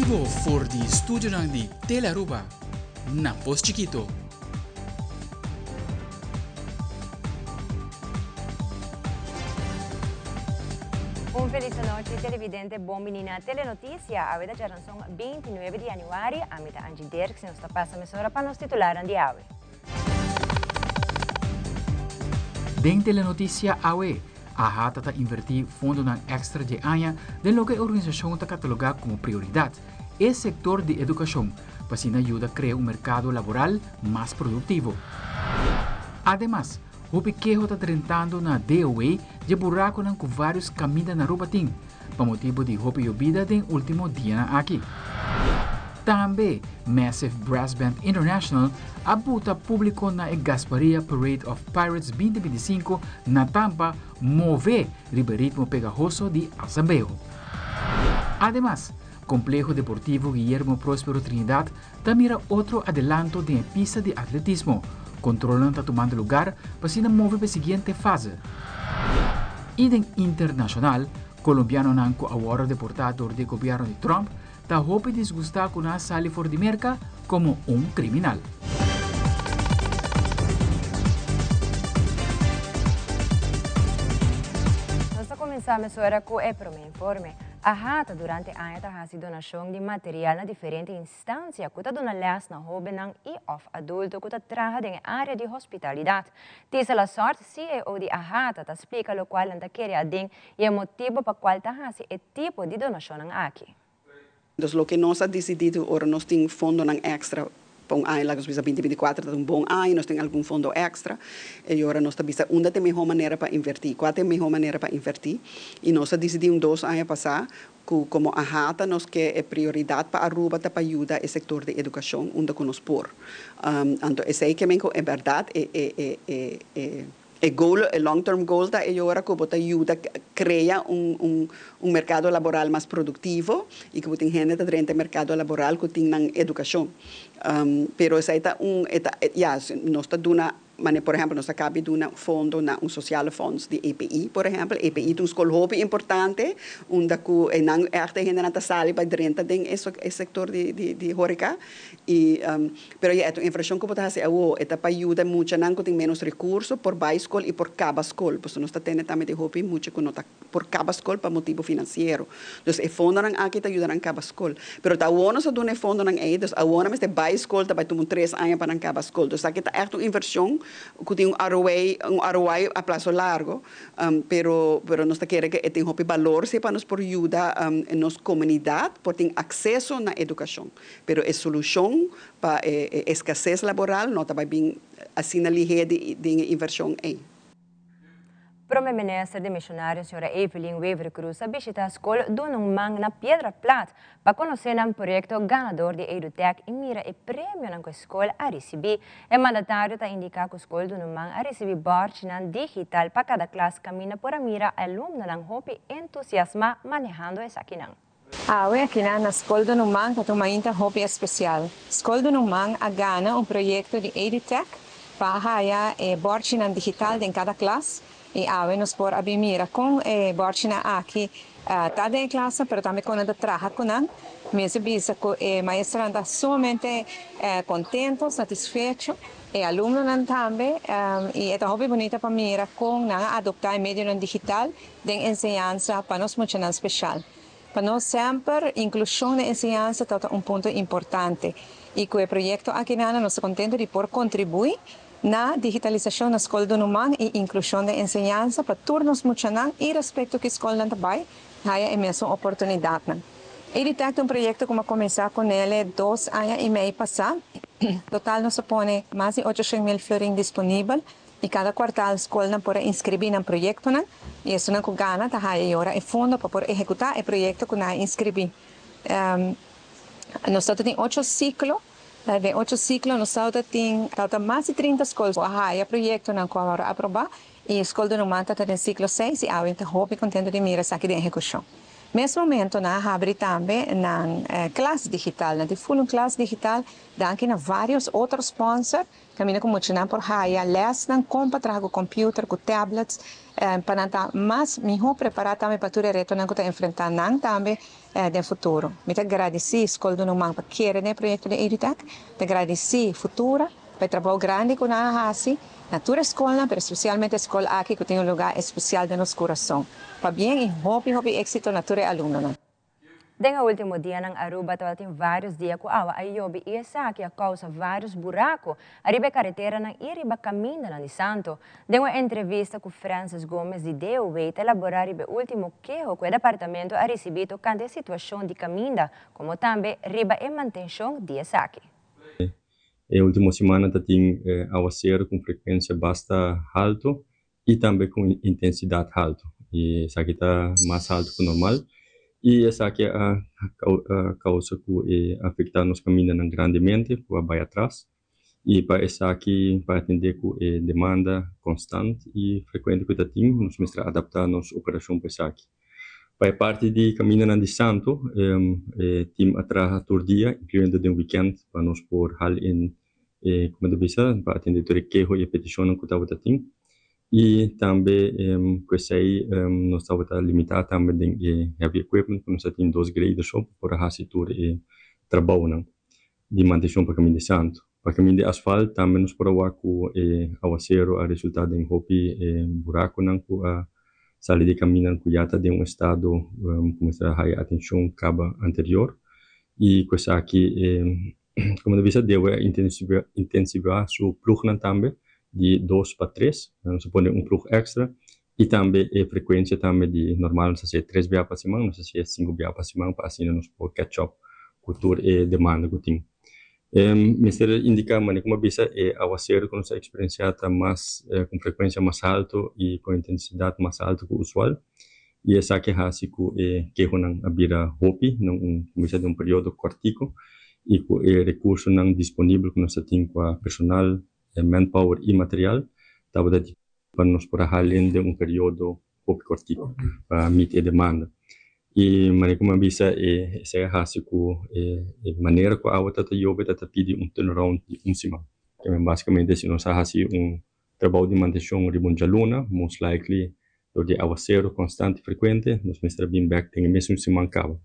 bibo for di studionan di Telearuba na Pos Chikito. Un feliz anochi televidente, bon bini na Telenoticia. Awe ta djaranson 29 di januari. Ami ta Angie Dirks y nos ta pasa mesora pa nos titularnan di awe. Den Telenoticia awe, AHATA ta invertí fondonan èkstra dje aña den loke e organisashon ta katalogá komo prioridat, e sektor di edukashon, pa asina yuda krea un merkado laboral mas produktivo. Ademas, hopi keho ta drentando na DOW dje burakonan ku vários kaminda na Aruba tin, pa motibu di hopi yobida den ultimo dianan aki. Tambe Massive Brass Band International a buta publico na e Gasparilla Parade of Pirates 2025 na Tampa move riba e ritmo pegahoso di Asambleo. Ademas, Compleho Deportivo Guillermo Prospero Trinidad ta mira otro adelanto den e pista di atletismo. Controlnan ta tumando lugar pa asina move pa e siguiente fase. Y den internacional, Colombianonan cu a wordo deporta dor di e gobierno di Trump ta hopi disgustá ku nan a sali for di Merka komo un kriminal. Nos ta kuminsá mesora ku e promé informe. AHA ta durante aña ta hasi donashon di material na diferente instansia ku ta duna lès na hóbennan i òf adulto ku ta traha den e área di hospitalidat. Tisa Lasort, CEO di AHATA, ta splika lokual nan ta kere aden i e motibu pa kual ta hasi e tipo di donashonnan aki. Dus loke nos a disidí tu ora nos tin fondonan èkstra pa un aña, laga nos bisa binti binti kuater ta un bon aña, nos tin algun fondo èkstra, e ora nos ta bisa unda ta e mihó manera pa invertí, kua ta e mihó manera pa invertí. I nos a disidí un dos aña pasá ku komo AHATA nos ke e prioridat pa Aruba ta pa yuda e sektor di edukashon unda ku nos por. Anto esei ke men ku en bèrdat e e e e e. E goal, e long term goal ta e ora ku bo ta yuda krea un un un merkado laboral mas produktivo i ku bo tin hende ta drenta e merkado laboral ku tin nan edukashon. Pero esei ta un e ta ya nos ta duna mane por ehèmpel nos a kabi duna fondo na un sociale fonds di EPI por ehèmpel. EPI ta un skol hopi importante unda ku e nan ègt e hendenan ta sali bai drenta den e e sektor di di di horeka i Pero ya e ta un invershon ku bo ta hasi awo, e ta pa yuda e muchanan ku tin ménos rekurso por bai skol i por kaba skol, pasobra nos ta tende tambe di hopi mucha ku no ta por kaba skol pa motibu finansiero. Dus e fondonan aki ta yuda nan kaba skol. Pero ta awo nos a duna e fondonan ei, dus awo nan mester bai skol, ta bai tuma un tres aña pa nan kaba skol. Dus aki ta ègt un invershon ku tin un ROI, un ROI a plaso largo, pero pero nos ta kere ku e tin hopi balor si pa nos por yuda nos komunidat por tin akseso na edukashon. Pero e solushon pa e eskases laboral no ta bai bin asina lihé den e invershon ei. Prome Minister Demisionario Sra. Evelyn Wever-Croes a bishita skol Duna un Man na Piedra Plat pa konosé nan proyekto ganador di EduTech i mira e premionan ku e skol a risibí. E mandatario ta indiká ku skol Duna un Man a risibí bòrchinan digital pa kada klas kaminda por a mira alumnonan hopi entusiasmá manehando esakinan. Awe akinan na Skol Donuman ta un mainta hopi especial. Skol Donuman a gana un proyecto di EduTech pa haya e borchinan digital den cada klas y awe nos por a bin mira con e borchinan aki ta den e klasnan pero tambe con nan ta traha cu nan. Mester bisa cu e maestronan ta sumamente contento, satisfecho, e alumnonan tambe y e ta hopi bunita pa mira con nan a adopta e medionan digital den enseñansa pa nos muchanan special. Pa nos semper inklushon den enseñansa tabata un punto importante i ku e proyekto aki nana nos ta kontento di por kontribuí na digitalisashon na Skol Donuman i inklushon den enseñansa pa tur nos muchanan irespekto ki skol nan ta bai haya e mesun oportunidatnan. EDTech ta un proyekto ku mi a kuminsá kunele dos aña i mei pasá. Total nos a pone mas di ocho shen mil florin disponibel I kada kuartal skolnan por a inskribí nan proyektonan i esunnan ku gana ta haya i ora e fondo pa por ehekutá e proyekto ku nan a inskribí. Nos tabata tin ocho siklo, den ocho siklo nos tabata tin tabata mas di trinta skol ku a haya proyektonan ku a wòrdu aprobá i skol di Numan tabata den siklo seis i awe ta hopi kontento di mira esaki den ehekushon. Mes momento nan a habri tambe nan klas digital. Nan tin full un klas digital danki na varios otro sponsor kaminda ku muchanan por haya lèsnan kon pa traha ku computer, ku tablets pa nan ta mas mihó prepará tambe pa tur e retonan ku ta enfrentá nan tambe den futuro. Mi ta gradisí Skol Dunuman pa kere den e proyekto di Edutech. Mi ta gradisí Futura pa e trabou grandi ku nan a hasi na tur e skolnan, pero spesialmente e skol aki ku tin un lugá espesial den nos kurason. Pabien i hopi hopi éksito na tur e alumnonan. Den e ultimo dianan Aruba tabatin varios dia cu awa a yobi y esaki a causa varios buraco ariba e careteranan y riba camindanan di Santo. Den un entrevista cu Francis Gomez di DOW ta elabora riba e ultimo keho cu e departamento a ricibi tocante e situacion di caminda como tambe riba e mantencion di esaki. E ultimo simannan ta tin awaseru ku un frekuensia basta haltu i tambe ku un intensidat haltu. I esaki ta mas haltu ku normal i esaki a kousa ku e afektá nos kamindanan grandemente ku a bai atras. I pa esaki pa atendé ku e demanda konstant i frekuente ku ta tin nos mester adaptá nos operashon pa esaki. Pa e parti di kamindanan di Santu e tim a traha tur dia inkluyendo den wikènt pa nos por hal in e komo ta bisa pa atendé tur e keho i e petishonnan ku tabata tin. I tambe ku esei nos tabata limitá tambe den e heavy equipment ku nos a tin dos grader so pa por a hasi tur e trabounan. di mantenshon pa kaminda di santu. Pa kaminda di asfalt tambe nos por a wak ku e awaseru a resultá den hopi e burakunan ku a sali di kamindanan ku ya ta den un estado ku mester a haya atenshon kaba anterior i ku esaki e komo ta bisa debe a intensivá su plugnan tambe di dos pa tres, nos a pone un plug èkstra i tambe e frekuensia tambe di normal nos a hasié tres bia pa siman nos a hasié sinku bia pa siman pa asina nos por catch up ku tur e demanda ku tin. Mester indiká manera ku mi a bisa e awaseru ku nos a eksperensiá ta mas ku frekuensia mas haltu i ku intensidat mas haltu ku usual i esaki a hasi ku e kehonan a bira hopi na un kuminsá den un periodo kòrtiku i ku e rekursonan disponibel ku nos a tin kua personal, manpower i material tabata di pa nos por a halen den un periodo hopi kòrtiku pa meet e demanda. I manera ku mi a bisa e esei a hasi ku e manera ku awa ta ta yobe ta ta pidi un turnaround di un siman. Basikamente si nos a hasi un trabou di mantenshon riba un djaluna, most likely dor di e awaseru konstant i frekuente nos mester a bin bèk den e mesun siman kaba.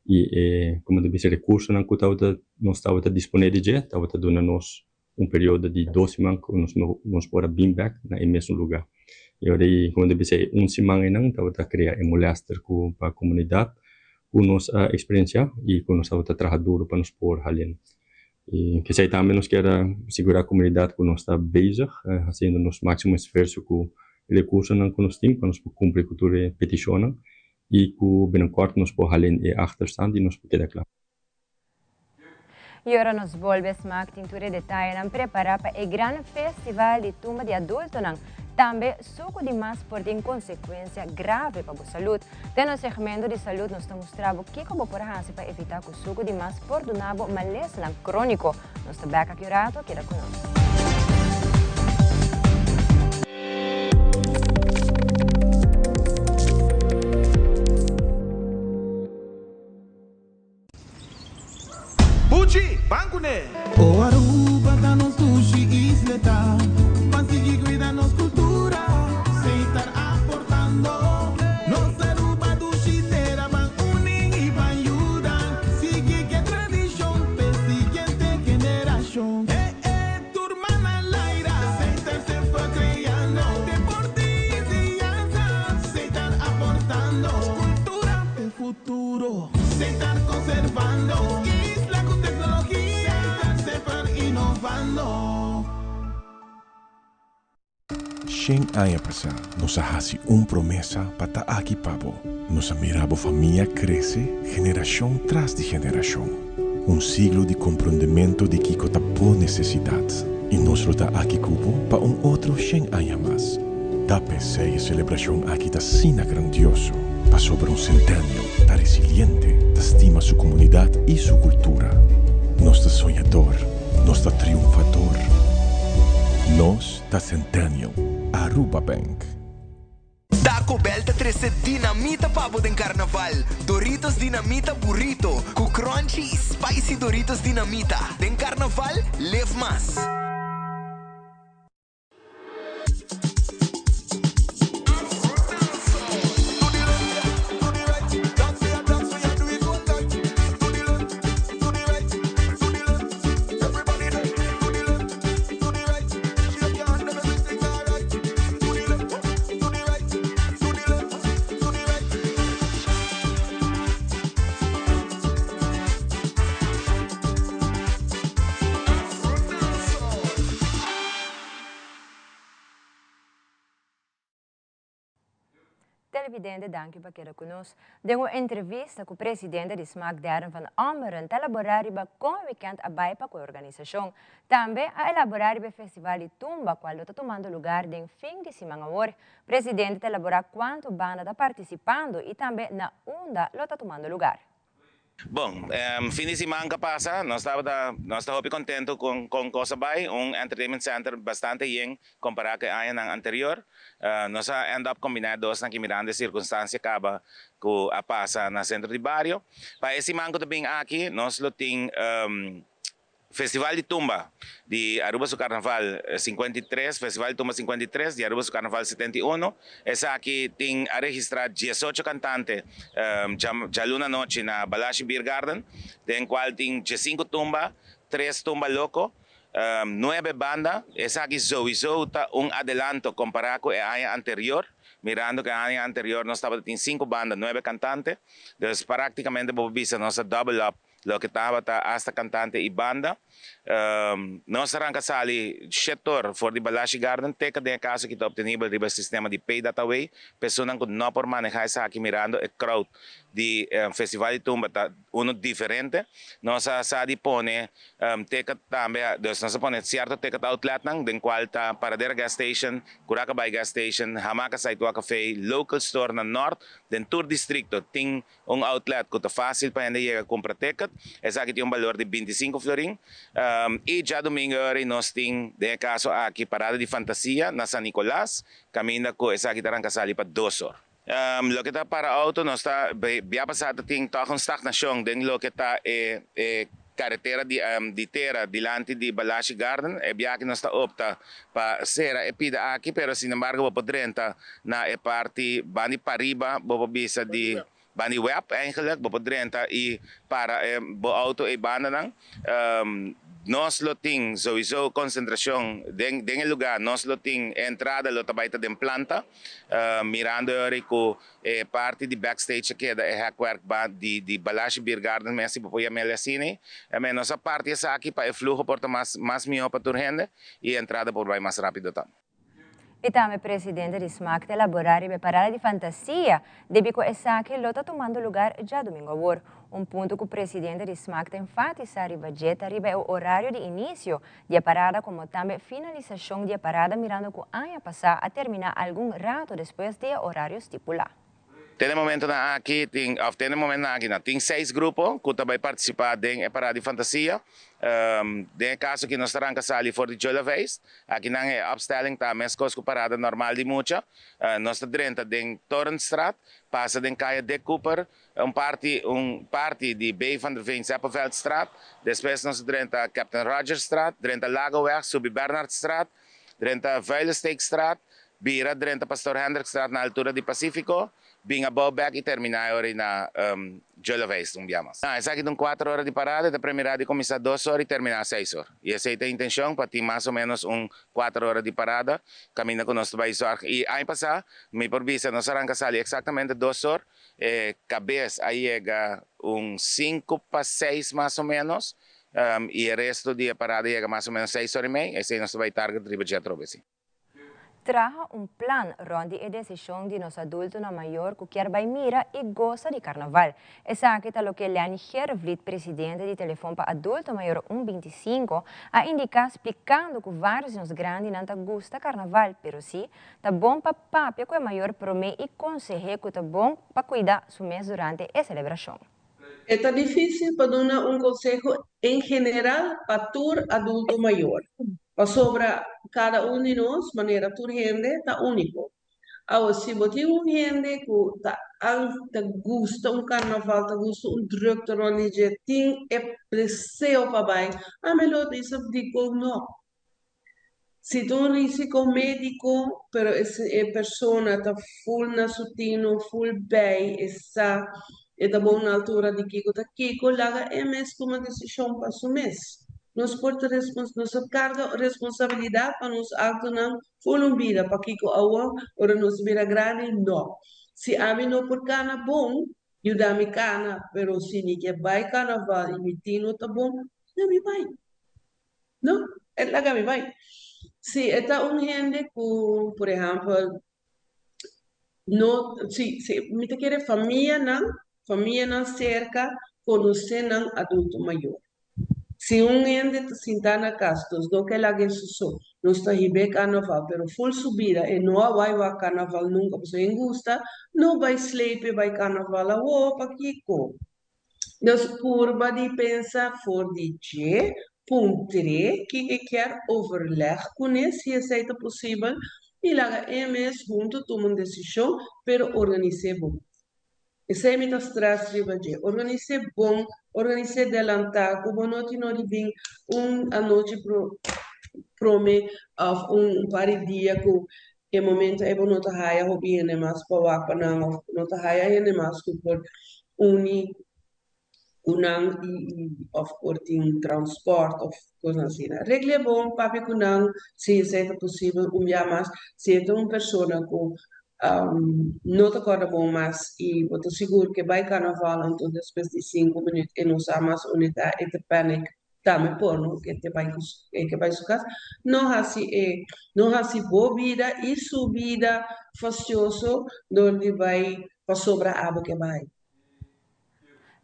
I e komo ta bisa rekursonan ku tabata nos tabata disponé di dje tabata duna nos un periodo di dos siman ku nos nos por a bin bèk na e mesun lugá. E ora ei komo ta bisa e un siman einan tabata krea e molèster ku pa komunidat ku nos a eksperensiá i ku nos tabata traha duru pa nos por halen. I kesei tambe nos kier a sigurá komunidat ku nos ta bezig hasiendo nos máksimo esfuerso ku e rekursonan ku nos tin pa nos por kumpli ku tur e petishonnan i ku binnenkort nos por halen e achterstand i nos por keda kla. Y ora nos bolbe smaak tin tur e detayenan prepara pa e gran festival di tumba di adultonan. Tambe sucu di mas por tin consecuencia grave pa bo salud. Den nos segmento di salud nos ta mustra bo kico bo por haci pa evita cu sucu di mas por duna bo malesanan cronico. Nos ta bek aki un rato, keda cu nos. Buchi, ban kuné! O Aruba ta nos dushi isleta, ban sigui cuida nos cultura, Setar aportando. Nos Aruba dushi tera, ban uni y ban yuda, sigui ke tradicion p'e siguiente generacion. E e tur man al aire, Setar semper creando, deporte y enseñanza, Setar aportando, cultura p'e futuro. Setar conservando isla cu tecnologia. Setar semper innovando. Shen aña pasá nos a hasi un promesa pa ta aki pa bo. Nos a mira bo famia krese generashon tras di generashon. Un siglo di komprondementu di kiko ta bo nesesidat. I nos lo ta aki ku bo pa un otro shen aña mas. Ta p'esei e selebrashon aki ta asina grandioso, pasobra un Centennial ta resiliente, ta stima su komunidat i su kultura. Nos ta soñador, nos ta triunfador. Nos ta Centennial. Aruba Bank. Taco Bell ta trece dinamita pa bo den carnaval. Doritos Dinamita Burrito cu crunchy y spicy Doritos Dinamita. Den carnaval, live mas. Televidente danki pa keda ku nos. Den un entrevista ku presidente di Smaak Darren van Ommeren ta elaborá riba kon e wikènt a bai pa ku e organisashon. Tambe a elaborá riba e festival di tumba kual lo ta tumando lugar den fin di siman awor. Presidente ta elaborá kuantu banda ta partisipando i tambe na unda lo ta tumando lugar. Bon, fin di siman ka pasa nos tabata nos ta hopi contento con con cos a bay, un entertainment center bastante yen compara cu e añanan anterior. Nos a end up combina e dosnan aki mirando e circunstancia caba cu a pasa na centro di bario. Pa e siman cu ta bin aki nos lo tin Festival di Tumba di Aruba su Carnaval 53, Festival di Tumba 53 di Aruba su Carnaval 71. Esaki tin a registra diesocho cantante djaluna anochi na Balashi Beer Garden, den cual tin diesinco tumba, tres tumba loco, nuebe banda. Esaki souiso ta un adelanto compara cu e aña anterior, mirando cu e aña anterior nos tabata tin cinco banda, nuebe cantante. Dus practicamente bo por bisa nos a double up Loke tabata hasta cantante y banda. Nos a ranca sali shetor for di Balashi Garden te ca den e caso ki ta obtenibel riba e sistema di pay data way. Personan cu no por maneha esaki mirando e crowd di Festival di Tumba ta uno diferente. Nos a sa di pone ticket tambe, dus nos a pone cierto ticket outletnan den cual ta Paradera Gas Station, Curaca Bay Gas Station, Hamaca Saitua Cafe, Local Store na Noord, den tur districto tin Un outlet ku ta fásil pa hende yega kumpra ticket. Esaki tin un balor di bintisinko florin. I djadumingu ori nos tin, den e kaso aki, Parada di Fantasia na San Nicolas, kaminda ku esaki ta ranka sali pa dos or. Loke ta para outo nos ta bia pasá ta tin tòg un stagnashon den loke ta e e karetera di di tera dilanti di Balashi Garden. E biaha aki nos ta opta pa sera e pida aki, pero sinembargo bo por drenta na e parti bandi pariba, bo por bisa di bandi web eigenlijk, bo por drenta y para e bo auto ey bandanan. Nos lo tin sowieso concentracion den den e lugar, nos lo tin e entrada lo ta bay ta den planta, mirando e ora ey cu e parti di backstage a keda e hekwerk ba di di Balashi Beer Garden mes si bo por yam'el asina ey. Nos a parti esaki pa e fluho por ta mas mas miho pa tur hende y e entrada por bay mas rapido tambe. I tambe presidente di smaak ta elaborá riba e parada di fantasia debi ku esaki lo ta tumando lugar djadumingu awor. Un punto ku presidente di smaak ta enfatisá riba dje ta riba e orario di inisio di e parada komo tambe finalisashon di e parada mirando ku aña pasá a terminá algun rato despues di e orario stipulá. Te na e momentonan aki tin, of te na e momentonan aki no, tin seis grupo ku ta bai partisipá den e Parada di Fantasia. Den e kaso aki nos ta ranka sali for di Jola Feest. Akinan e opstelling ta meskos ku parada normal di mucha. Nos ta drenta den Torenstraat, pasa den Kaya Dick Cooper, un parti un parti di B. van der Veen Zeppeveldstraat. Despues nos ta drenta Captain Rogersstraat, drenta Lagoweg, subi Bernardstraat, drenta Vuilesteekstraat, bira drenta Pastoor Hendrikstraat na altura di Pacifico, bin abou bek y termina e ora na Juleweist un bia mas. Esaki ta un cuater ora di parada, e ta premira di cuminsa dos ora y termina seis or. Y esey ta e intencion pa tin mas o menos un cuater ora di parada caminda cu nos ta bay zorg. Y aña pasa mi por bisa nos a ranca sali exactamente dos or, e cabes a yega un cinco pa seis mas o menos y e resto di e parada yega mas o menos seis ora y mei, esey nos ta bay target riba dje atrobe si. Traha un plan rond di e desishon di nos adultonan mayor ku kier bai mira i gosa di karnaval. Esaki ta loke Lenny Gervliet, presidente di Telefon pa Adulto Mayor un bintisinko, a indiká splikando ku vários di nos grandinan ta gusta karnaval, pero si ta bon pa papia ku e mayor promé i konseh'é ku ta bon pa kuida su mes durante e selebrashon. E ta difísil pa duna un konseho en general pa tur adulto mayor, pasobra kada un di nos, manera tur hende, ta úniko. Awo si bo tin un hende ku ta ta gusta un karnaval, ta gusta un drukte rònt di dje, tin e deseo pa bai, ami lo bisa dikon no. Si ta un risiko médiko, pero e persona ta ful na su tino, ful bei, e sa, e ta bon na altura di kiko ta kiko, laga e mes tuma desishon pa su mes. Nos por ta respons, nos ta karga responsabilidat pa nos aktonan ful un bida, pakiko awor ora nos bira grandi? No. Si ami no por kana bon, yuda mi kana, pero si mi ke bai karnaval i mi tino ta bon, yuda mi bai. No, e laga mi bai. Si e ta un hende ku, por ehèmpel, no, si, si, mi ta kere famianan, famianan serka konosé nan adulto mayor. Si un hende ta sintá na kas, nos no ke laga e su so, nos ta hib'é karnaval, pero ful su bida e no a bai wak karnaval nunka pasobra e gusta, no bai sleip'e bai karnaval awor, pakiko? Nos purba di pensa for di dje, puntr'é kiko e kier, overleg kuné si esei ta posibel i laga e mes huntu tuma un desishon, pero organis'é bon. Esei mi ta strès riba dje, organis'é bon, organis'é delantá ku bo no tin no di bin un anochi promé òf un par di dia ku e momento ei bo no ta haya hopi hende mas pa wak pa nan of no ta haya hende mas ku por uni ku nan i of por tin transport of kosnan asina. Regl'e bon, papia ku nan si esei ta posibel un bia mas. Si e ta un persona ku no ta kòrda bon mas i bo ta sigur ke bai karnaval anto despues di sinku minüt e no sa mas unda e ta, e ta panic Tambe por no ke te bai ku ke bai su kas. No hasi e no hasi bo bida i su bida fastioso dor di bai pasobra abo ke bai.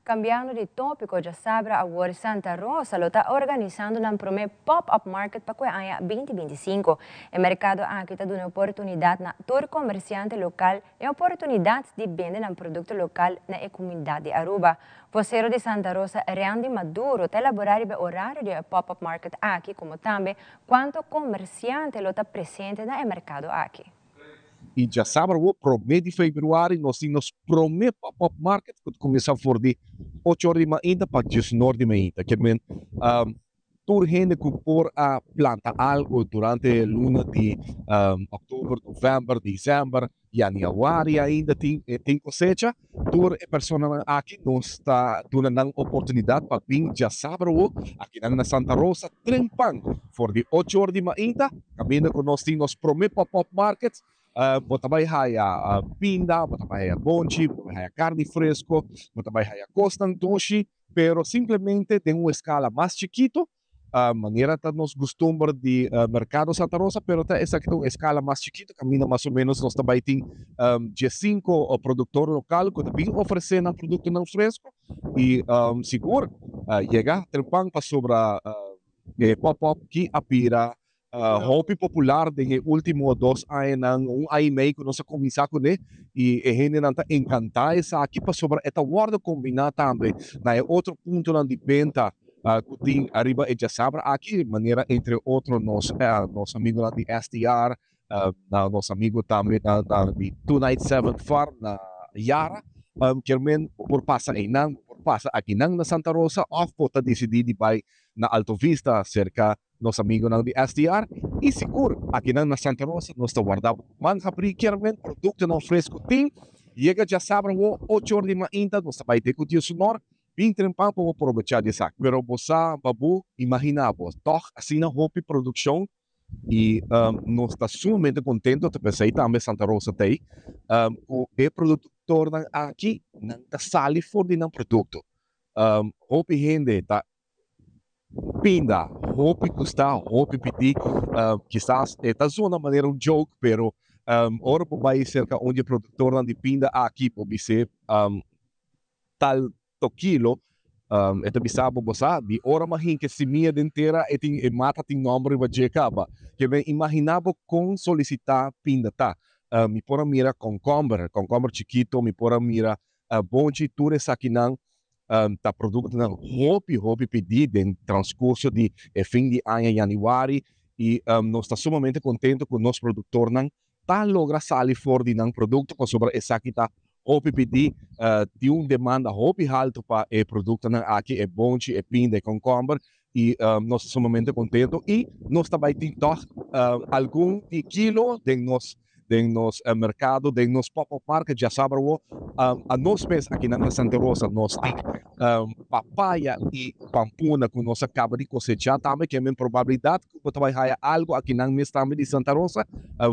Cambiando di topico djasabra awor Santa Rosa lo ta organisando nan prome Pop Up Market pa cu e aña 2025. E mercado aki ta duna oportunidad na tur comerciante local e oportunidad di bende nan producto local na e comunidad di Aruba. Vocero di Santa Rosa Randy Maduro ta elabora riba e orario di e pop-up market aki como tambe cuanto comerciante lo ta presente na e mercado aki. Y djasabra awo prome di februari nos tin nos prome pop-up market cu ta cuminsa for di ocho or di mainta pa diesnor di mainta. Kier men Tur hende ku por a planta algu durante luna di òktober, novèmber, desèmber, yanüari ainda tin tin kosecha. Tur e personanan aki nos ta duna nan oportunidat pa bin djasabra awo akinan na Santa Rosa trempan for di ocho or di mainta kaminda ku nos tin nos promé pop-up market. Bo ta bai haya pinda, bo ta bai haya bonchi, bo ta bai haya karni fresko, bo ta bai haya kosnan dushi. Pero simplemente den un escala mas chikito, manera ta nos gustumber di Mercado Santa Rosa, pero ta esaki ta un escala mas chikito, caminda mas o menos nos ta bay tin diescinco productor local cu ta bin ofrece nan productonan fresco y sigur yega trempan pasobra e pop-up ki a bira Hopi popular den e ultimo dos añanan, un aña y mei cu nos a cuminsa cune y e hendenan ta encanta esaki pasobra e ta wordo combina tambe na e otro puntonan di benta cu tin ariba e djasabra aki, manera entre otro nos nos amigonan di STR, na nos amigo tambe na di 297 Farm na Yara. Kier men bo por pasa eynan, bo por pasa akinan na Santa Rosa of bo ta dicidi di bay na Alto Vista cerca Nos amigonan di STR y sigur akinan na Santa Rosa nos ta warda bo man habri kiermen productonan fresco tin yega djasabra awo ocho or di mainta nos ta bay te cu Dios honor bin trempan pa bo probecha di esaki pero bo sa babu imagina bo tog asina hopi produccion y nos ta sumamente contento ta pensai tambe Santa Rosa ta ey cu e productornan aki nan ta sali for di nan producto hopi hende ta Pinda, hopi gusta, hopi pidi. Kisas e ta zona manera un joke, pero ora bo bai serka un di e produktornan di pinda aki, bo bis'é tal to kilo, e ta bisa bo, bo sa, di ora mi a hinka e simia den tera, e tin e mata tin nòmber riba dje kaba. Ke men imaginá bo kon solisitá pinda ta. Mi por a mira kònkòmber, kònkòmber chikito, mi por a mira bonchi, tur esakinan ta produktonan hopi hopi pidí den transkurso di e fin di aña yanüari i nos ta sumamente kontento ku nos produktornan. ta logra sali for di nan produkto pasobra esaki ta hopi pidi, tin un demanda hopi haltu pa e produktonan aki, e bonchi, e pinda, e konkomber i nos ta sumamente kontento i nos ta bai tin tòg algun di kilo den nos den nos merkado, den nos pop-up market djasabra awo. Anos mes akinan na Santa Rosa nos tin papaya i pampuna ku nos a kaba di kosechá tambe, ke men probabilidat ku bo ta bai haya algu akinan mes tambe di Santa Rosa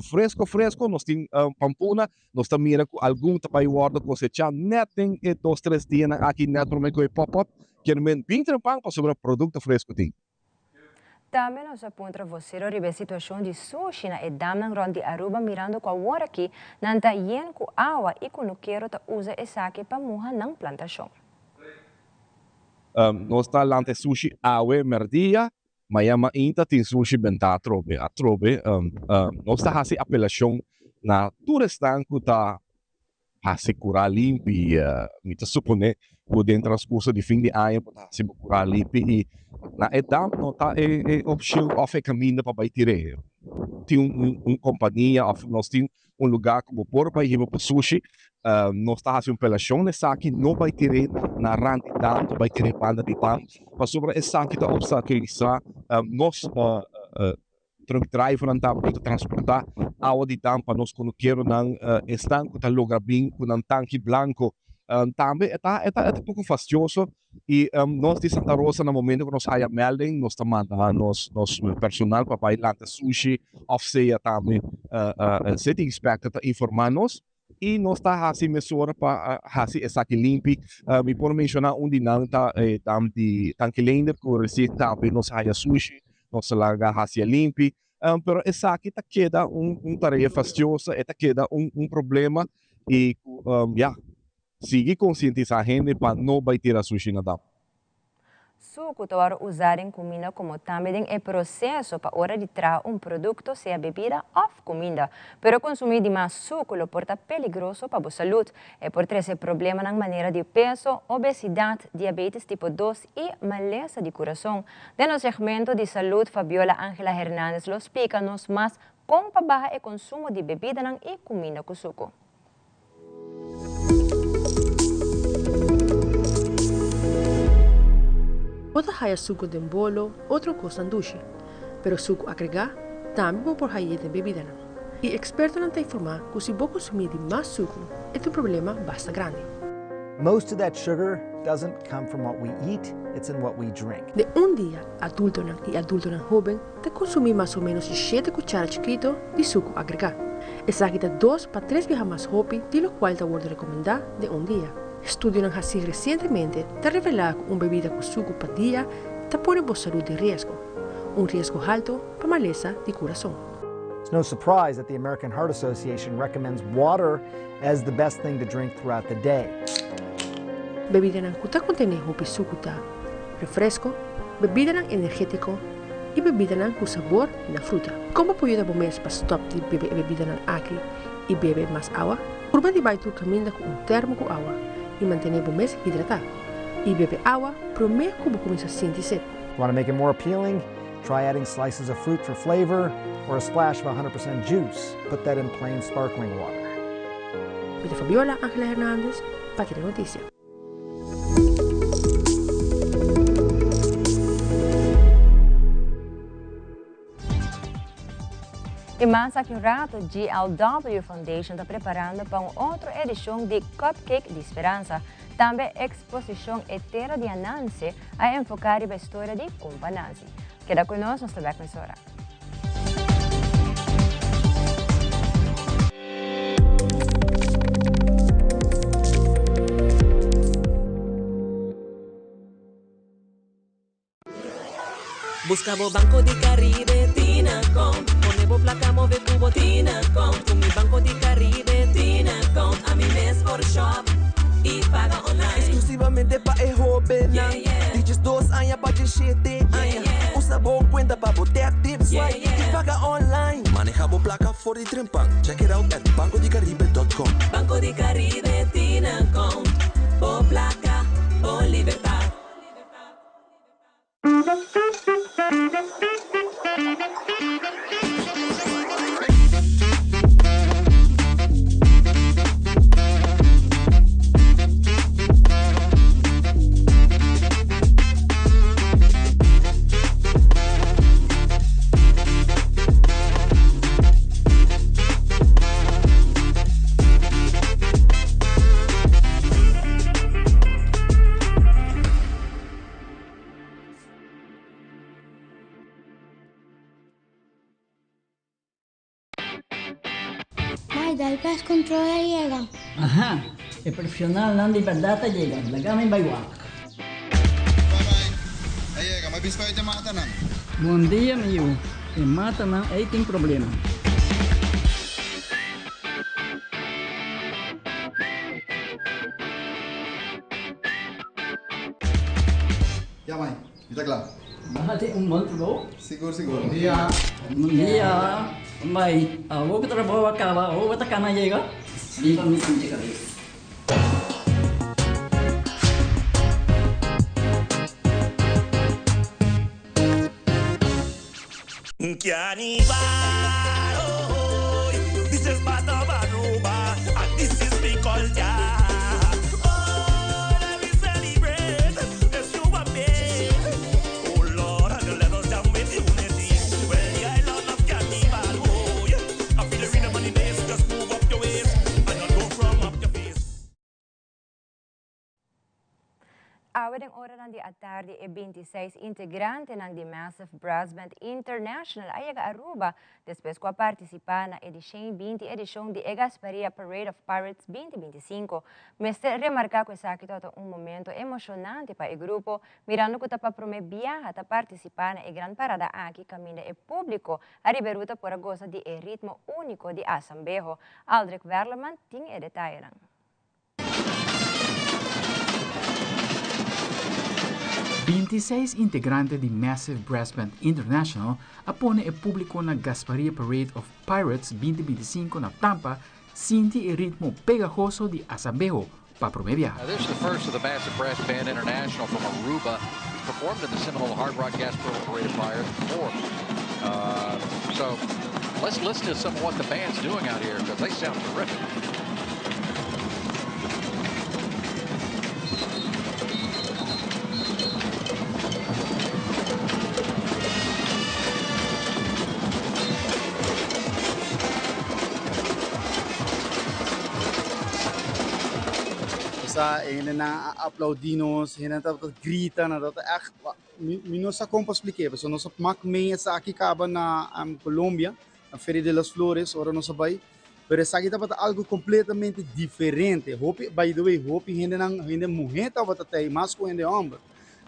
fresko fresko. Nos tin pampuna, nos ta mira ku algun ta bai wòrdu kosechá nèt den e dos tres dianan aki nèt promé ku e pop-up, kier men bin trempan pasobra produkto fresko tin. Tambe nos a puntra vocero riba e situacion di sushi na e damnan rond di Aruba mirando cu awor aki nan ta yen cu awa y cunukero ta usa esaki pa muha nan plantacion. Nos ta lanta e sushi awe merdia, maya mainta tin sushi benta atrobe. Atrobe nos ta haci apelacion na tur esnan cu ta Hasi kurá limpi. Mi ta suponé ku den transkurso di fin di aña bo ta hasi bo kurá limpi i na e dam no ta e opshon òf e kaminda pa bai tir'é. Tin un kompania òf nos tin un lugá ku bo por bai hiba bo sushi. Nos ta hasi un pelashon na esaki, no bai tir'é na rant di dam, no bai tir'é banda di dam, pasobra esaki ta opstakulisá nos. Truck drivernan ta ku ta transportá awa di dam pa nos kunukeronan, esnan ku ta logra bin ku nan tanki blanko. Tambe e ta e ta e ta poko fastioso i nos di Santa Rosa na momento ku nos haya melding nos ta manda nos nos personal pa bai lanta sushi òf sea tambe city inspector ta informá nos i nos ta hasi mesora pa hasi esaki limpi. Mi por menshoná un di nan ta e dam di Tanki Leender ku resien tambe nos haya sushi, nos a laga hasi e limpi. Pero esaki ta keda un tarea fastiosa, e ta keda un problema i ku ya, sigui konsientisá hende pa no bai tira sushi na dam. Suku ta wòrdu usá den kuminda komo tambe den e proseso pa ora di traha un produkto, sea bebida òf kuminda. Pero konsumí dimas suku lo por ta peligroso pa bo salud. E por trese problemanan manera di peso, obesidat, diabetes tipo dos i malesa di kurason. Den nos segmento di salud Fabiola Angela Hernandez lo splika nos mas kon pa baha e konsumo di bebidanan i kuminda ku suku. Bo ta haya suku den bolo, otro kosnan dushi, pero suku agregá tambe bo por hay'é den bebidanan. I ekspertonan ta informá ku si bo konsumí di mas suku, e ta un problema basta grandi. Most of that sugar doesn't come from what we eat, it's in what we drink. Den un dia, adultonan i adultonan hóben ta konsumí mas o ménos shete kuchara chikito di suku agregá. Esaki ta dos pa tres biaha mas hopi di lokual ta wòrdu rekomendá den un dia. Estudionan hasí resientemente ta revelá ku un bebida ku suku pa dia ta pone bo salud den riesgo, un riesgo haltu pa malesa di kurason. It's no surprise that the American Heart Association recommends water as the best thing to drink throughout the day. Bebidanan ku ta kontené hopi suku ta, refresko, bebidanan energétiko i bebidanan ku sabor na fruta. Kon bo por yuda bo mes pa stòp di bebe e bebidanan aki i bebe mas awa? Purba di bai tur kaminda ku un termo ku awa i mantené bo mes hidratá. I bebe awa promé ku bo kuminsá sinti set. Want to make it more appealing? Try adding slices of fruit for flavor or a splash of 100% juice. Put that in plain sparkling water. Mi ta Fabiola Angela Hernandez pa Telenoticia. Y mas aki un rato, GLW Foundation ta preparando pa un otro edicion di Cupcake di Speransa. Tambe exposicion E Tera di Ananse a enfoca riba e storia di Cumpa Nansi. Keda cu nos, nos ta bek mesora. Busca bo Banco di Caribe Tina Account. Pone bo placa move cu bo Tina Account. Cu mi Banco di Caribe Tina Account ami mes por shop y paga online. Exclusivamente pa e hobennan di 12 aña pa 17 aña. Usa bo cuenta pa bo tap, tip, swipe y paga online. Maneha bo placa for di trempan. Check it out at bancodicaribe.com. Banco di Caribe Tina Account. Bo placa, bo libertad. Mai, dal pest control a yega. Aha, e profesionalnan di berdad a yega, laga mi bai wak. Bye bye, a yega, mi bispa e matanan. Bon dia mi yu, e matanan ei tin problema. Ya mai, mi ta kla. Bo hasi un bon trabou. Sigur sigur. Bon dia. Bon dia. Mai, awor ku trabou a kaba, awor bo ta kana yega? Biba mi sinti kabes. Awe den oranan di atardi e bintiseis integrantenan di Massive Brass Band International a yega Aruba despues cu a participa na e di shen binti edicion di e Gasparilla Parade of Pirates binti bintisinko. Mester remarca cu esaki tabata un momento emocionante pa e grupo mirando cu ta pa prome biaha ta participa na e gran parada aki caminda e publico ariba e ruta por a goza di e ritmo unico di Asambeho. Aldrich Werleman tin e detayenan. 26 integrante di Massive Brass Band International a pone e públiko na Gasparilla Parade of Pirates 2025 na Tampa sinti e ritmo pegahoso di Asambeho pa promé biaha. Now this is the first of the Massive Brass Band International from Aruba. He's performed in the Seminole Hard Rock Gasparilla Parade of Pirates before. Uh, so let's listen to some of what the band's doing out here because they sound terrific. Sa hendenan a aplaudí nos, hendenan tabata grita, nan tabata ègt, mi no sa kon pa splik'é, pasobra nos a mak mei esaki kaba na Colombia, na Feria de las Flores, ora nos a bai, pero esaki tabata algu kompletamente diferente, hopi, by the way, hopi hendenan, hende muhé tabata tei mas ku hende hòmber,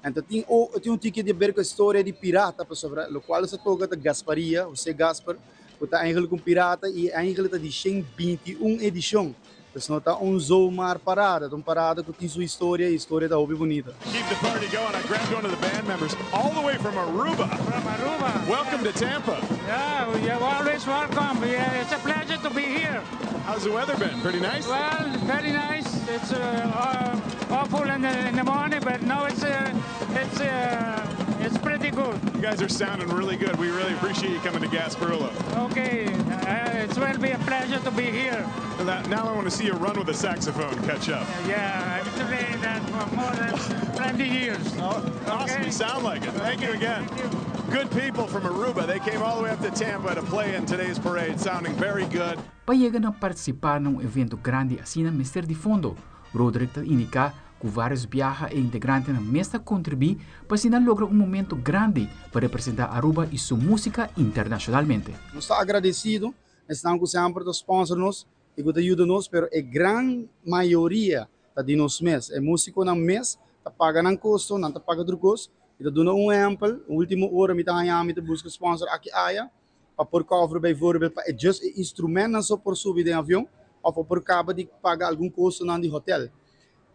anto tin tin un tiki di ber ku e storia di pirata, pasobra lokual nos a toka ta Gasparia, José Gaspar, ku ta eigenlijk un pirata i eigenlijk ta di 121 edishon. Pues no ta un zomaar parada, ta un parada cu tin su historia y historia ta hopi bunita. Keep the party going. I grabbed one of the band members all the way from Aruba. From Aruba. Welcome to Tampa. Yeah, you're always welcome. Yeah, it's a pleasure to be here. How's the weather been? Pretty nice? Well, very nice. It's uh, uh, awful in the, in the morning, but now it's, uh, it's, uh, it's pretty good. You guys are sounding really good. We really appreciate you coming to Gasparilla. Okay, uh, it will be a pleasure to be here. Now I want to see you run with a saxophone catch up. Yeah, I've been playing that for more than 20 years. Oh, awesome. Okay. You sound like it. Thank you again. Thank you. Good people from Aruba. They came all the way up to Tampa to play in today's parade, sounding very good. Pa yega na partisipá na un evento grandi asina mester di fondo. Roderick ta indiká ku vários biaha e integrantenan mes ta kontribuí pa asina logra un momento grandi pa representá Aruba i su músika internashonalmente. Nos ta agradesido Esnan ku semper ta sponsor nos i ku ta yuda nos, pero e gran mayoria ta di nos mes. E músikonan mes ta paga nan kosto, nan ta paga tur kos. Mi ta duna un ehèmpel, último ora mi ta haña mi ta buska sponsor aki aya pa por cover bijvoorbeeld pa e just e instrumentnan so por subi den avion òf pa por kaba di paga algun kostonan di hotel.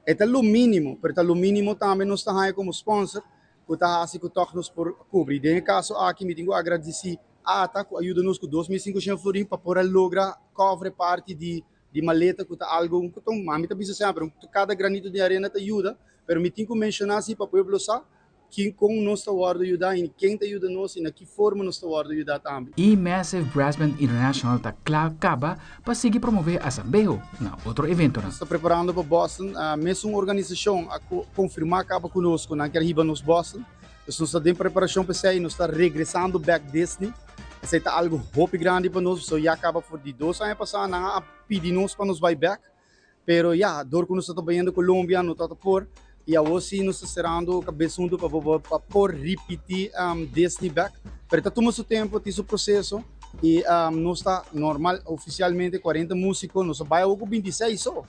E ta lo mínimo, pero ta lo mínimo tambe nos ta haña komo sponsor ku ta hasi ku tòg nos por kubri. Den e kaso aki mi tin ku agradisí ata ku a yuda nos ku 2500 florin pa por a logra cover e parti di di maleta ku ta algu ku ta un mi ta bisa semper kada granito di arena ta yuda pero mi tin ku menshoná si pa pueblo sa kin kon nos ta wòrdu yudá i ken ta yuda nos i na ki forma nos ta wòrdu yudá tambe. E Massive Brass Band International ta kla kaba pa sigui promové Asambeho na otro eventonan. Nos ta preparando pa Boston. Mesun organisashon a konfirmá kaba ku nos ku nan kier hiba nos Boston. Dus nos ta den preparashon pa esei. Nos ta regresando bèk Disney. Esei ta algu hopi grandi pa nos pasobra ya kaba for di dos aña pasá nan a pidi nos pa nos bai bèk. Pero ya, dor ku nos ta ta bayendo Colombia no ta ta por i awor sí nos ta serando kabes huntu pa pa por ripití Disney bèk. Pero ta tuma su tempu, tin su proseso. I nos ta normal ofisialmente 40 músiko, nos a bai awor ku 26 so.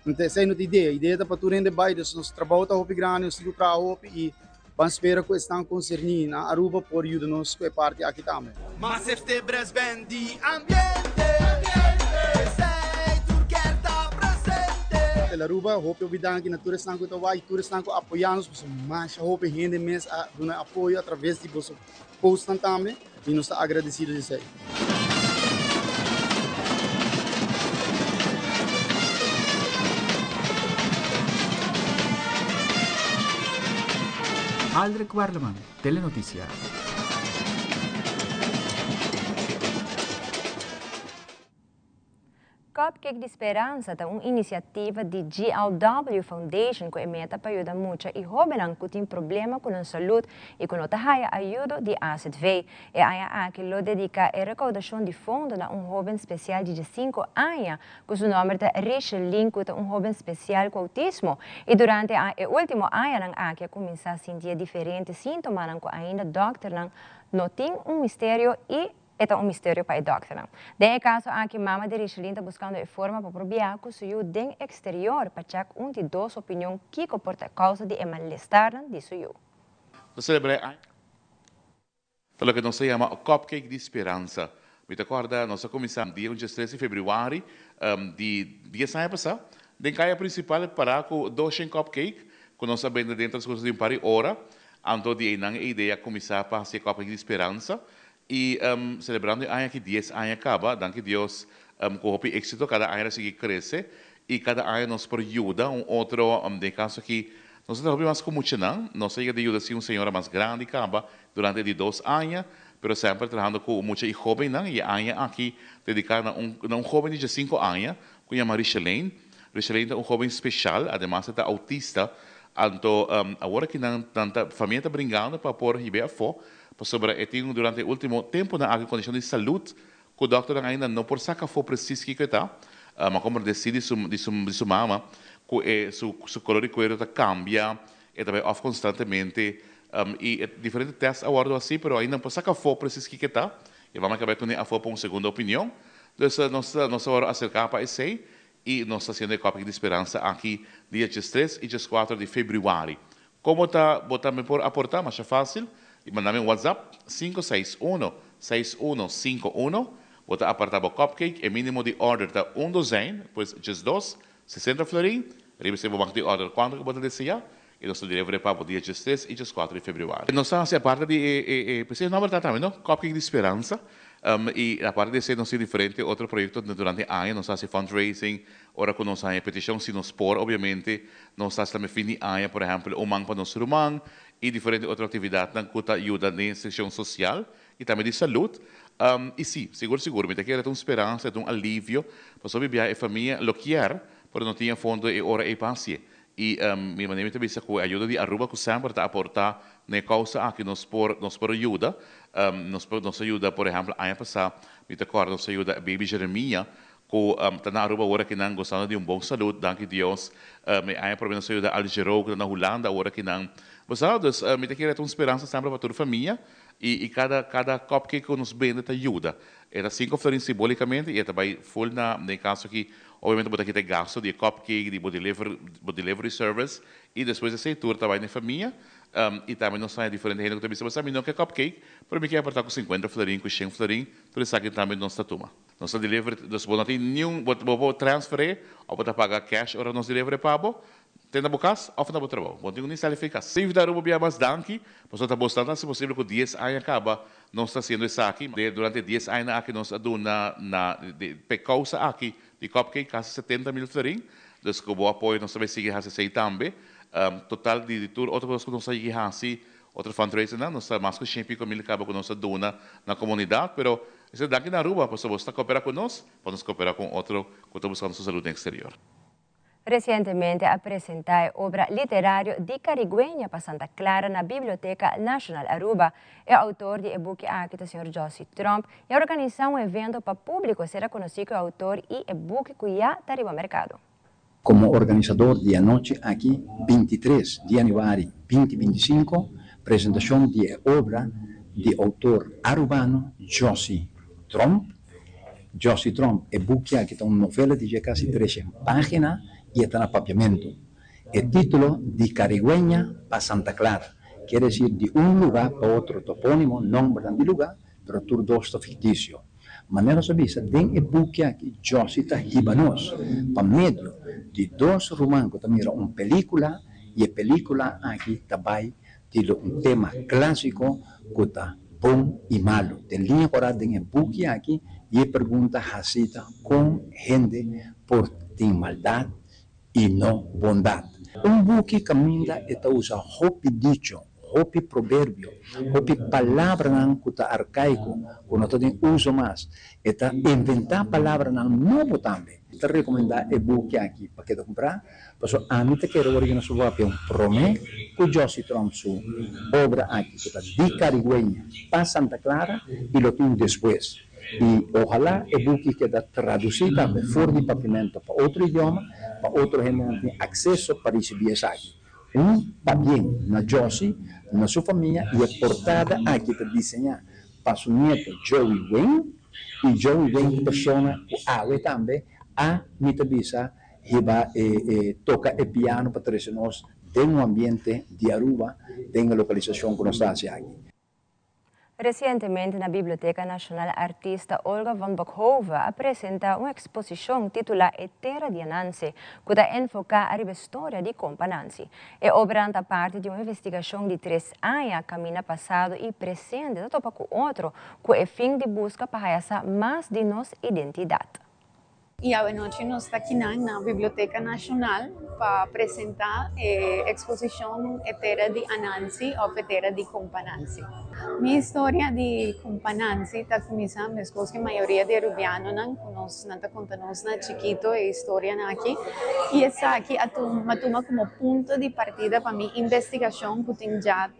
Anto esei no ta idea, idea ta pa tur hende bai, dus nos trabou ta hopi grandi, nos tin ku traha hopi i ban spera ku esnan konserní na Aruba por yuda nos ku e parti aki tambe. Mas efte brass band di ambiente, Esei tur kier ta presente. Tel Aruba, hopi hopi danki na tur esnan ku ta wak i tur esnan ku a apoyá nos, pasobra masha hopi hende mes a duna apoyo atraves di boso postnan tambe i nos ta agradesido di esei. Aldrich Werleman, Telenoticia. Cupcake di Speransa ta un inisiativa di GLW Foundation ku e meta pa yuda mucha i hóbennan ku tin problema ku nan salud i ku no ta haya ayudo di azv. E aña aki lo dediká e rekoudashon di fondo na un hóben spesial di diesinku aña ku su nòmber ta Richelin ku ta un hóben spesial ku outismo i durante e último añanan aki a kuminsá sinti e diferente síntomanan ku ainda dòkternan no tin un misterio i E ta un misterio pa e dòkternan. Den e kaso aki mama di Richelin ta buskando e forma pa por biaha ku su yu den eksterior pa chèk un di dos opinion kiko por ta e kousa di e malestarnan di su yu. Ta selebrá e aña ta loke nos ta yama cupcake di speransa. Mi ta kòrda nos a kuminsá dia un diestres di febrüari di dies aña pasá den kaya prinsipal pará ku doshen cupcake ku nos a bende den transkurso di un par di ora. Anto di einan e idea a kuminsá pa hasi e cupcake di speransa I selebrando e aña aki dies aña kaba, danki Dios ku hopi éksito, kada aña ta sigui krese i kada aña nos por yuda un otro, den e kaso aki nos ta traha hopi mas ku muchanan, nos a yega di yuda si un señora mas grandi kaba durante di dos aña, pero semper trahando ku mucha i hóbennan i e aña aki dediká na un na un hóben di diesinku aña ku yama Richelaine. Richelaine ta un hóben speshal, ademas e ta autista, anto awor aki nan nan ta famia ta bringando pa por hib'é afó Pasobra e tin durante e ultimo temponan aki kondishon di salud ku dòkternan ainda no por saka afó presis kiko e ta. Ma komo desi di su di su di su mama ku e su su kolor di kuero ta kambia, e ta bai òf konstantemente i e diferente tèst a wòrdu hasi pero ainda no por saka afó presis kiko e ta. E mama ke bai kuné afó pa un segundo opinion. Dus nos nos a wòrdu aserká pa esei i nos ta hasiendo e kòpiki di speransa aki dia diestres i dieskuater di febrüari. Komo ta bo tambe por aportá? Masha fásil, i manda mi un WhatsApp, sinku seis uno, seis uno sinku uno. Bo ta apartá bo cupcake, e mínimo di order ta un dozijn, pues djesdos, sesenta florin. Riba esei bo mag di order kuantu ku bo ta deseá, i nos ta deliver e pa bo dia djestres i djeskuater di febrüari. Nos ta hasi aparte di e e e, p'esei e nòmber ta tambe no, Cupcake di Speransa. I aparte di esei nos tin diferente otro proyekto durante e aña, nos ta hasi fundraising, Ora ku nos haña petishon, si nos por, obviamente, nos ta hasi tambe fin di aña, por ehèmpel, un man pa nos ruman i diferente otro aktividatnan ku ta yuda den sekshon sosial i tambe di salud. I sí, sigur sigur, mi ta kere ta un speransa, ta un alivio, pasobra mi biaha e famia lo kier, pero no tin e fondo e ora ei pa hasié. I mi manera mi ta bisa ku e ayuda di Aruba ku semper ta aportá na e kousa aki nos por nos por yuda. Nos por nos a yuda, por ehèmpel, aña pasá mi ta kòrda nos a yuda baby Jeremia Ku ta na Aruba awor aki nan gozando di un bon salud, danki Dios. E aña prome nos a yuda Alice Gero ku ta na Hulanda awor aki nan. Bo sa, dus mi ta kere ta un speransa semper pa tur famia i i kada kada cupcake ku nos bende ta yuda. E ta sinku florin simbolikamente i e ta bai ful na den e kaso aki obviamente bo ta kita e gasto di e cupcake, di bo deliver bo delivery service i despues esei tur ta bai na e famia. I tambe nos haña diferente hende ku ta bisa bo sa mi no ke cupcake pero mi ke aporta ku sinkuenta florin ku shen florin tur esaki tambe nos ta tuma. Nos ta deliver, dus bo no tin niun, bo bo por transfer'é òf bo ta paga cash ora nos deliver'é pa bo, te na bo kas òf na bo trabou. Bo no tin ku ni sali for e kas. Steve Daru bo bia mas danki, pasobra ta bosnan ta hasi posibel ku dies aña kaba nos ta hasiendo esaki. De durante e dies añanan aki nos a duna na de p'e kousa aki di Cupcake kasi 70 mil florin, dus ku bo apoyo nos ta bai sigui hasi esei tambe. Total di di tur otro kos ku nos a yegi hasi, otro fundraisernan, nos ta mas ku shen piko mil kaba ku nos a duna na komunidat, pero Esei danki na Aruba pasobra bo ta koopera ku nos pa nos koopera ku un otro ku ta buskando su salud den eksterior. Resientemente a presenta e obra literario Di Carigüeña pa Santa Clara na Biblioteca Nacional Aruba. E autor di e buki aki ta señor Jossy Tromp y a organisa un evento pa publico sera conoci cu e autor y e buki cu ya ta riba mercado. Komo organisador di e anochi aki, 23 di yanüari 2025, presentashon di e obra di outor arubano Jossy Tromp. Tromp. Jossy Tromp, e buki aki ta un novela di dje kasi treshen pagina y e ta na Papiamento. E titulo Di Carigüeña pa Santa Clara, kier decir di un luga pa otro toponimo, nombernan di luga, pero tur dos ta ficticio. Manera nos a bisa den e buki aki, Jossy ta hiba nos pa medio di dos ruman cu ta mira un pelicula y e pelicula aki ta bay Tilo un tema clásico cu ta bon y malo. Den liña cora den e buki aki y e pregunta haci ta con hende por tin maldad y no bondad. Un buki caminda e ta usa hopi dicho, hopi proverbio, hopi palabranan cu ta arcaico, cu no ta den uso mas. E ta inventa palabranan nobo tambe. Mi ta recomenda e buki aki pa keda cumpra. Pasobra ami ta kere ora ku nos papia un promé ku Jossy Tromp su obra aki ku ta Di Carigüeña pa Santa Clara i lo tin despues. I ohalá e buki keda tradusí tambe for di papiamento pa otro idioma pa otro hendenan tin akseso pa risibí esaki. Un pabien na Jossy, na su famia i e portada aki ta diseñá pa su nieto Joey Wayne i Joey Wayne ta persona ku awe tambe a mi ta bisa Hiba e e toca e piano pa trece nos den un ambiente di Aruba den e localisacion cu nos ta haci aki. Recientemente na Biblioteca Nacional artista Olga van Bokhove a presenta un exposicion titula E Tera di Anansi, cu ta enfoca ariba e storia di Compa Nansi. E obranan ta parti di un investigacion di tres aña caminda pasado y presente ta topa cu otro cu e fin di busca pa haya sa mas di nos identidad. Y awenochi nos ta akinan na Biblioteca Nacional pa presenta e exposicion E Tera di Anansi of E Tera di Compa Nansi. Mi historia di Compa Nansi ta cuminsa mescos cu mayoria di Arubianonan cu nos nan ta conta nos na chikito e historianan aki y esaki a tuma tuma como punto di partida pa mi investigacion cu tin ya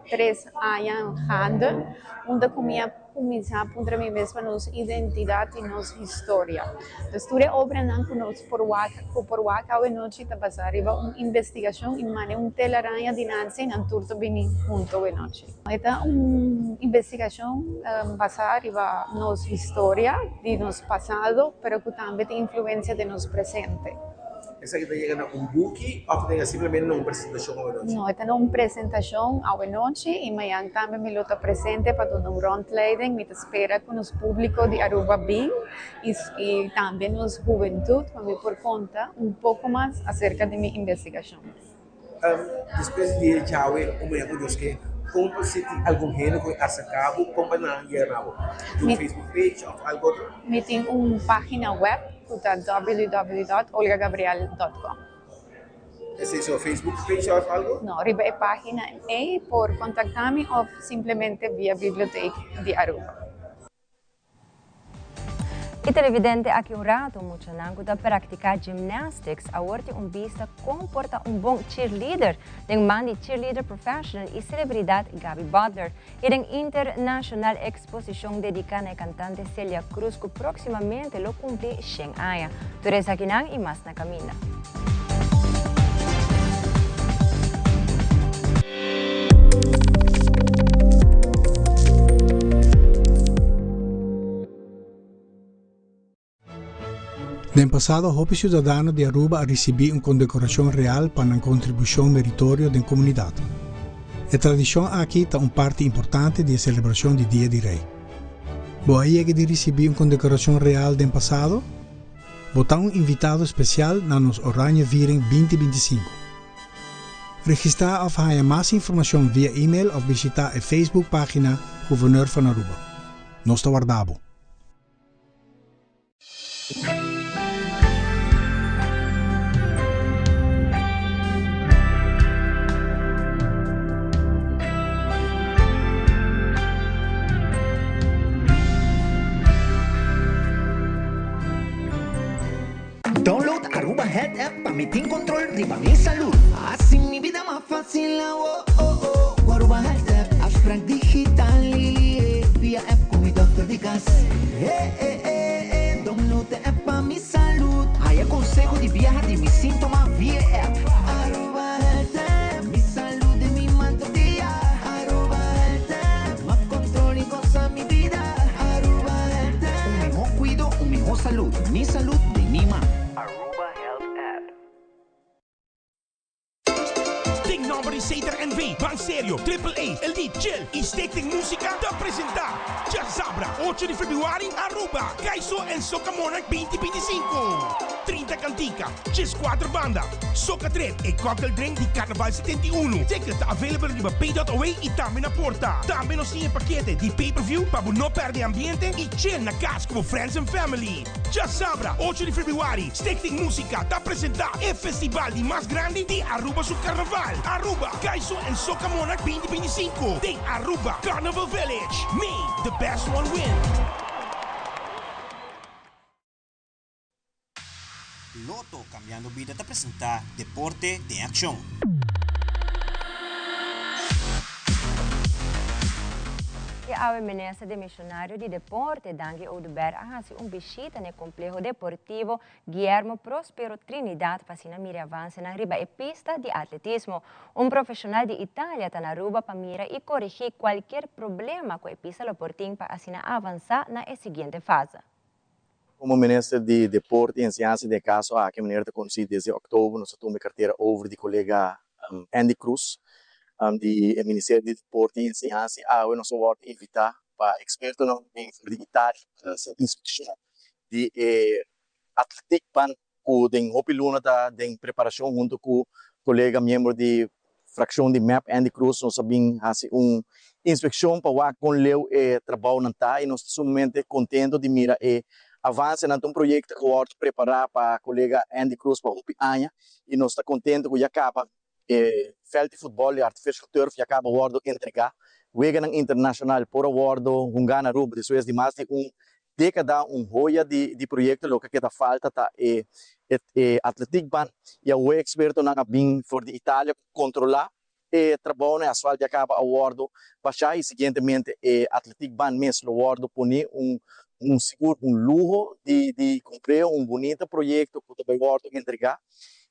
tres aña gaande, unda ku mi a kuminsá puntra mi mes pa nos identidat i nos historia. Dus tur e obranan ku nos por wak, ku por wak awenochi ta basá riba un investigashon i mane un telaraña di Nancy, nan tur ta bini huntu awenochi. E ta un investigashon basá riba nos historia di nos pasado, pero ku tambe tin influensia den nos presente. Esaki ta yega na un buki òf ta yega simplemente na un presentashon awenochi? No, e ta na un presentashon awenochi i mañan tambe mi lo ta presente pa duna un rondleiding. Mi ta spera ku nos públiko di Aruba bin i tambe nos hubentut pa mi por konta un poko mas aserka di mi investigashon. Despues di e djawe un mañan ku Dios ke, kon pa si tin algun hende ku a aserká bo, kon pa nan yega na bo? Tin un Facebook page òf algu otro? Mi tin un página web ku ta www.olgagabriel.com. Esei so Facebook page òf algu? No, riba e página ei por kontaktá mi òf simplemente via Bibliotheek di Aruba. E televidente aki un rato muchanan cu ta practica gymnastics awor tin un bista con por ta un bon cheerleader den man di cheerleader professional y celebridad Gaby Butler y den internacional exposicion dedica na e cantante Celia Cruz cu proximamente lo cumpli shen aña. Tur esakinan y mas na caminda. Den pasado hopi ciudadano di Aruba a ricibi un condecoracion real pa nan contribucion meritorio den comunidad. E tradicion aki ta un parti importante di e celebracion di Dia di Rey. Bo a yega di ricibi un condecoracion real den pasado? Bo ta un invitado special na nos Oranje Viering 2025. Registrá òf haña mas informashon via email òf bishitá e Facebook página Gouverneur van Aruba. Nos ta warda bo! Download Aruba Health App pa mi tin control riba mi salud. Haci mi bida mas facil awo oh oh cu Aruba Health App. Afspraak digital via app cu mi dokter di cas. Eh eh eh eh download e app pa mi salud. Haya conseho di biaha di mi sintoma via e app. Aruba Health App, mi salud den mi man tur dia. Aruba Health App, mas control y goza mi bida. Aruba Health. salud, mi salud den mi man. Aruba Health App. Den nomber di Seter NV, Ban Serio, Triple A, Elite, Chill y Stichting Musica ta presenta Djasabra ocho di februari Aruba, Kaiso en Soca Monarch binti 25. 30 cantica, 14 banda, Soca Trip e cocktail drink di Carnaval 71. Ticket ta available riba pay.away y tambe na porta. Tambe nos tin e pakete di pay per view pa bo no perde ambiente y chill na cas cu bo friends and family. Djasabra ocho di februari Stichting Musica ta presenta e festival di mas grandi di Aruba su Carnaval, Aruba Kaiso en Soca Monarch 2025 den Aruba Carnival Village. May the best one win! Lotto Cambiando Bida ta presenta Deporte den Accion. E awe Minister Demisionario di Deporte, Dangui Oduber a haci un bishita n'e compleho deportivo Guillermo Prospero Trinidad pa asina mira e avancenan riba e pista di atletismo. Un profesional di Italia ta na Aruba pa mira y corigi cualkier problema cu e pista lo por tin pa asina avansa na e siguiente fase. Como Minister di Deporte y Enseñansa den e caso aki manera ta conoci desde october nos a tuma e cartera over di colega Andy Croes di e Ministerio di Deporte y Enseñansa y awe nos a wordo invita pa expertonan bin for di Italia pa haci inspeccion di e atletiekbaan cu den hopi luna ta den preparacion hunto cu colega miembro di fraccion di mep Andy Croes nos a bin haci un inspeccion pa wak con leu e trabounan ta y nos ta sumamente contento di mira e avancenan. Ta un proyecto cu a wordo prepara pa colega Andy Croes pa hopi aña y nos ta contento cu ya caba e veld di futbol y artificial turf ya caba wordo entrega. Weganan internacional por a wordo hunga na Aruba despues di mas di un Dékada un hoya di di proyekto loke keda falta ta e e atletiekbaan y awe ekspertonan a bin for di Italia ku kontrolá e trabounan e asfalt ya kaba a wòrdu bashá y siguientemente e atletiekbaan mes lo wòrdu pone un un sigur un luho di di kompreo un bunita proyekto ku ta bai wòrdu entregá.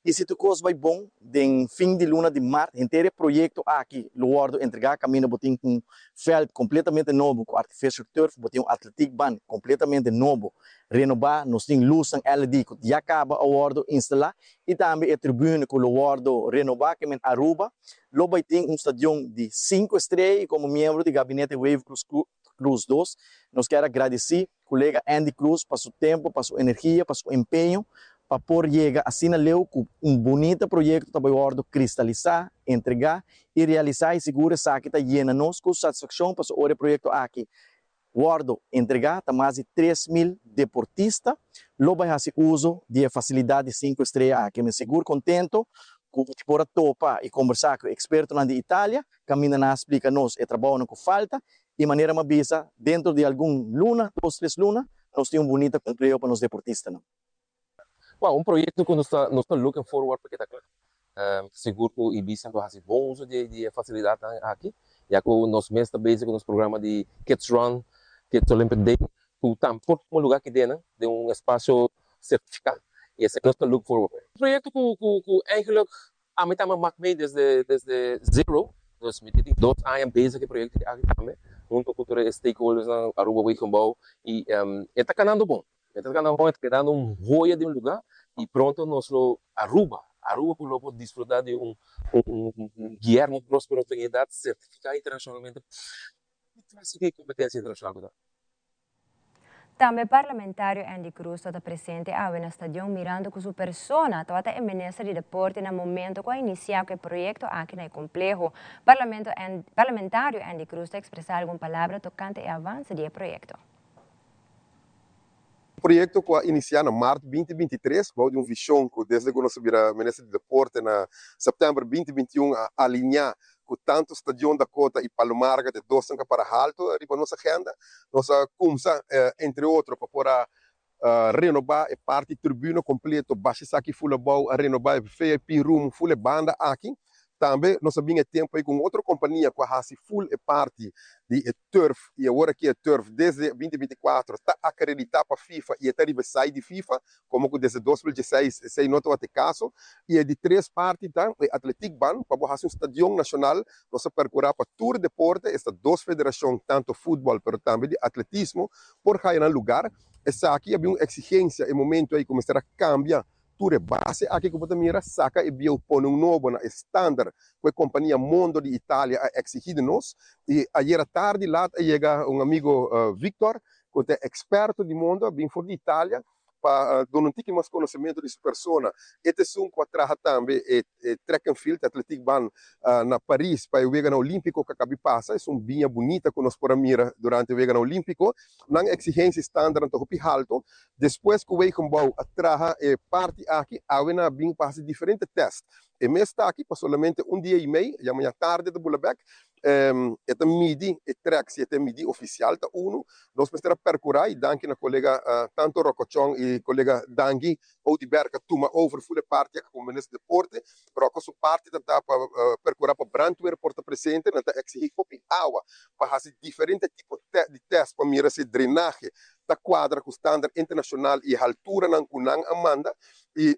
I si tur kos bai bon, den fin di luna di mart henter e proyekto aki lo wòrdu entregá kaminda bo tin un vèlt kompletamente nobo ku artificial turf, bo tin un atletiekbaan kompletamente nobo renobá, nos tin lusnan LED ku ya kaba a wòrdu instalá i tambe e tribune ku lo wòrdu renobá ke men Aruba lo bai tin un stadion di sinku estrea i komo miembro di gabinete Wave Cruz Cruz dos nos kier a gradisí Kolega Andy Cruz pa su tempo, pa su energia, pa su empeño pa por yega asina leu ku un bunita proyekto ta bai wòrdu kristalisá, entregá i realisá i sigur esaki ta yena nos ku satisfakshon pasobra ora e proyekto aki wòrdu entregá ta mas di 3000 deportista lo bai hasi uso di e fasilidat di sinku estrea aki. Mi sigur kontento ku por a topa i kombersá ku e ekspertonan di Italia kaminda nan a splika nos e trabounan ku falta I manera m'a bisa, dentro di algun luna, dos tres luna, nos tin un bunita kompleo pa nos deportistanan. Well, un proyecto cu nos ta nos ta looking forward pa keda cla. Sigur cu Ibisa lo haci bon uso di di e facilidadnan aki, ya cu nos mes ta bezig cu nos programa di Kids Run, Kids Olympic Day, cu tambe por tuma lugar aki den den un espacio certifica. Y esaki nos ta look forward. Un proyecto cu cu cu eigenlijk Ami tambe mak mee desde desde zero, dus mi tin dos aña bezig ku e proyekto aki tambe, hunto ku tur e stakeholdersnan Aruba Wegenbouw i e ta kanando bon, e ta kanando bon, e ta kedando un hoya di un luga i pronto nos lo Aruba, Aruba por lo por disfruta di un un un Guillermo Prospero Trinidad sertifiká internashonalmente, ki klase di kompetensia internashonal ku ta? Tambe Parlamentario Endy Croes tabata presente awe na stadion mirando cu su persona tabata e Minister di Deporte na momento cu a inicia cu e proyecto aki na e compleho. Parlamento Parlamentario Endy Croes ta expresa algun palabra tocante e avance di e proyecto. Un proyecto cu a inicia na maart 2023 bou di un vision cu desde cu nos a bira Minister di Deporte na september 2021 a alinea Ku tantu Stadion Dakota i Palomarga de dosnan ka para haltu riba nos agenda, nos a kumsa entre otro pa por a renobá e parti tribuna kompleto, basha esaki ful abou, a renobá e VIP room ful e banda aki. Tambe nos a bin e tempu ei ku un otro kompania ku a hasi ful e parti di e turf i awor aki e turf desde 2024 ta akreditá pa FIFA i e ta riba e site di FIFA, Komo ku desde 2016 esei no tabata e kaso. I e di tres parti ta e atletiekbaan, pa bo hasi un stadion nashonal nos a perkurá pa tur deporte, esta dos federashon, tantu futbòl pero tambe di atletismo, por haya nan lugar. Esaki a bin un eksigensia e momento ei ku mester a kambia tur e base aki ku bo ta mira, saka e bieu pone un nobo na e standard ku e kompania Mondo di Italia a eksigí di nos. I ayera tardi lat a yega un amigo Victor ku ta e eksperto di Mondo a bin for di Italia pa duna un tiki mas konosementu di su persona. E ta esun ku a traha tambe e track and field, atletiekbaan, na Paris pa e Weganan Olímpiko ku a kabi pasa. Esun biña bunita ku nos por a mira durante e Weganan Olímpiko. Nan eksigensia i standardnan ta hopi haltu. Despues ku Wegenbouw a traha e parti aki, awe nan a bin pa hasi diferente tèst. E mes ta aki pa solamente un dia i mei, ya maña tardi ta bula bèk. E ta midi e trek si e ta e midi ofisial ta unu. Nos mester a perkurá i danki na kolega tanto Rocco Chong i kolega Dangui Oduber ku a tuma over ful e parti aki komo minister di deporte. Rocco su parti ta ta pa perkurá pa brandweer por ta presente. Nan ta eksigí hopi awa pa hasi diferente tipo di tèst pa mira si e drenahe ta kuadra ku standard internashonal i e halturanan ku nan a manda. I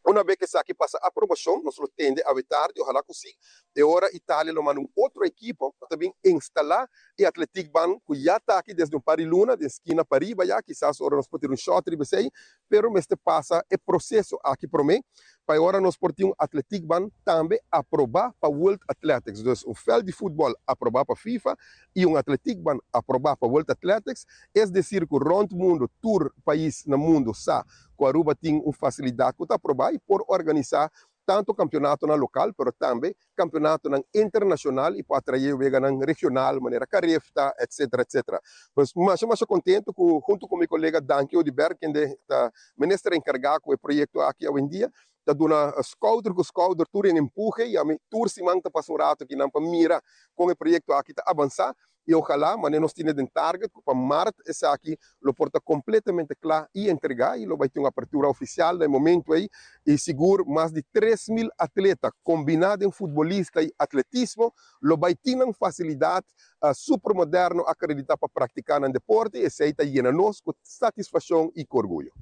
Una be ku esaki pasa aprobashon, nos lo tende awe tardi, ohalá ku si. E ora Italia lo manda un otro ekipo pa ta bin instalá e atletiekbaan ku ya ta aki desde un par di luna den skina pariba ya, kisas ora nos por tira un shòt riba esei, pero mester pasa e proseso aki promé pa e ora nos por tin un atletiekbaan tambe aprobá pa World Athletics. Dus un vèlt di futbòl aprobá pa FIFA i un atletiekbaan aprobá pa World Athletics, es desir ku rònt mundu tur pais na mundu sa ku Aruba tin un fasilidat ku ta aprobá i por organisá tantu kampionatonan lokal pero tambe kampionatonan internashonal i por atraé weganan regional manera Carifta etcetera etcetera. Pues masha masha kontentu ku huntu ku mi kolega Danky Oduber kende ta minister enkargá ku e proyekto aki awendia ta duna skouder ku skouder tur en empuhe i ami tur siman ta pasa un ratu akinan pa mira kon e proyekto aki ta avansá I ojalá, manera nos tine den target, ku pa mart esaki lo por ta kompletamente kla i entregá i lo bai tin un apertura ofisial na e momentu ei. I sigur mas di 3000 atleta kombiná den futbolista i atletismo lo bai tin nan fasilidat supermoderno akreditá pa praktiká nan deporte i esei ta yena nos ku satisfashon i ku orguyo.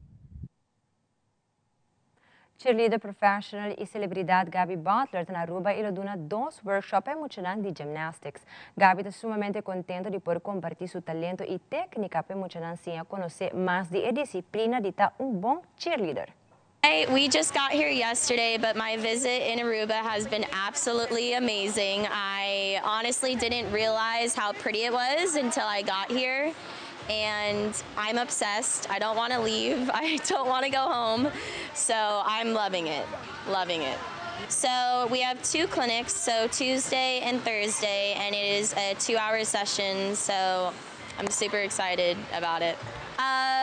Cheerleader professional y celebridad Gaby Butler ta na Aruba y lo duna dos workshop pa e muchanan di gymnastics. Gaby ta sumamente contento di por comparti su talento y tecnica pa e muchanan siña conoce mas di e disciplina di ta un bon cheerleader. We just got here yesterday, but my visit in Aruba has been absolutely amazing. I honestly didn't realize how pretty it was until I got here. And I'm obsessed. I don't want to leave. I don't want to go home. So I'm loving it. Loving it. So we have two clinics, so Tuesday and Thursday, and it is a 2-hour session, so I'm super excited about it.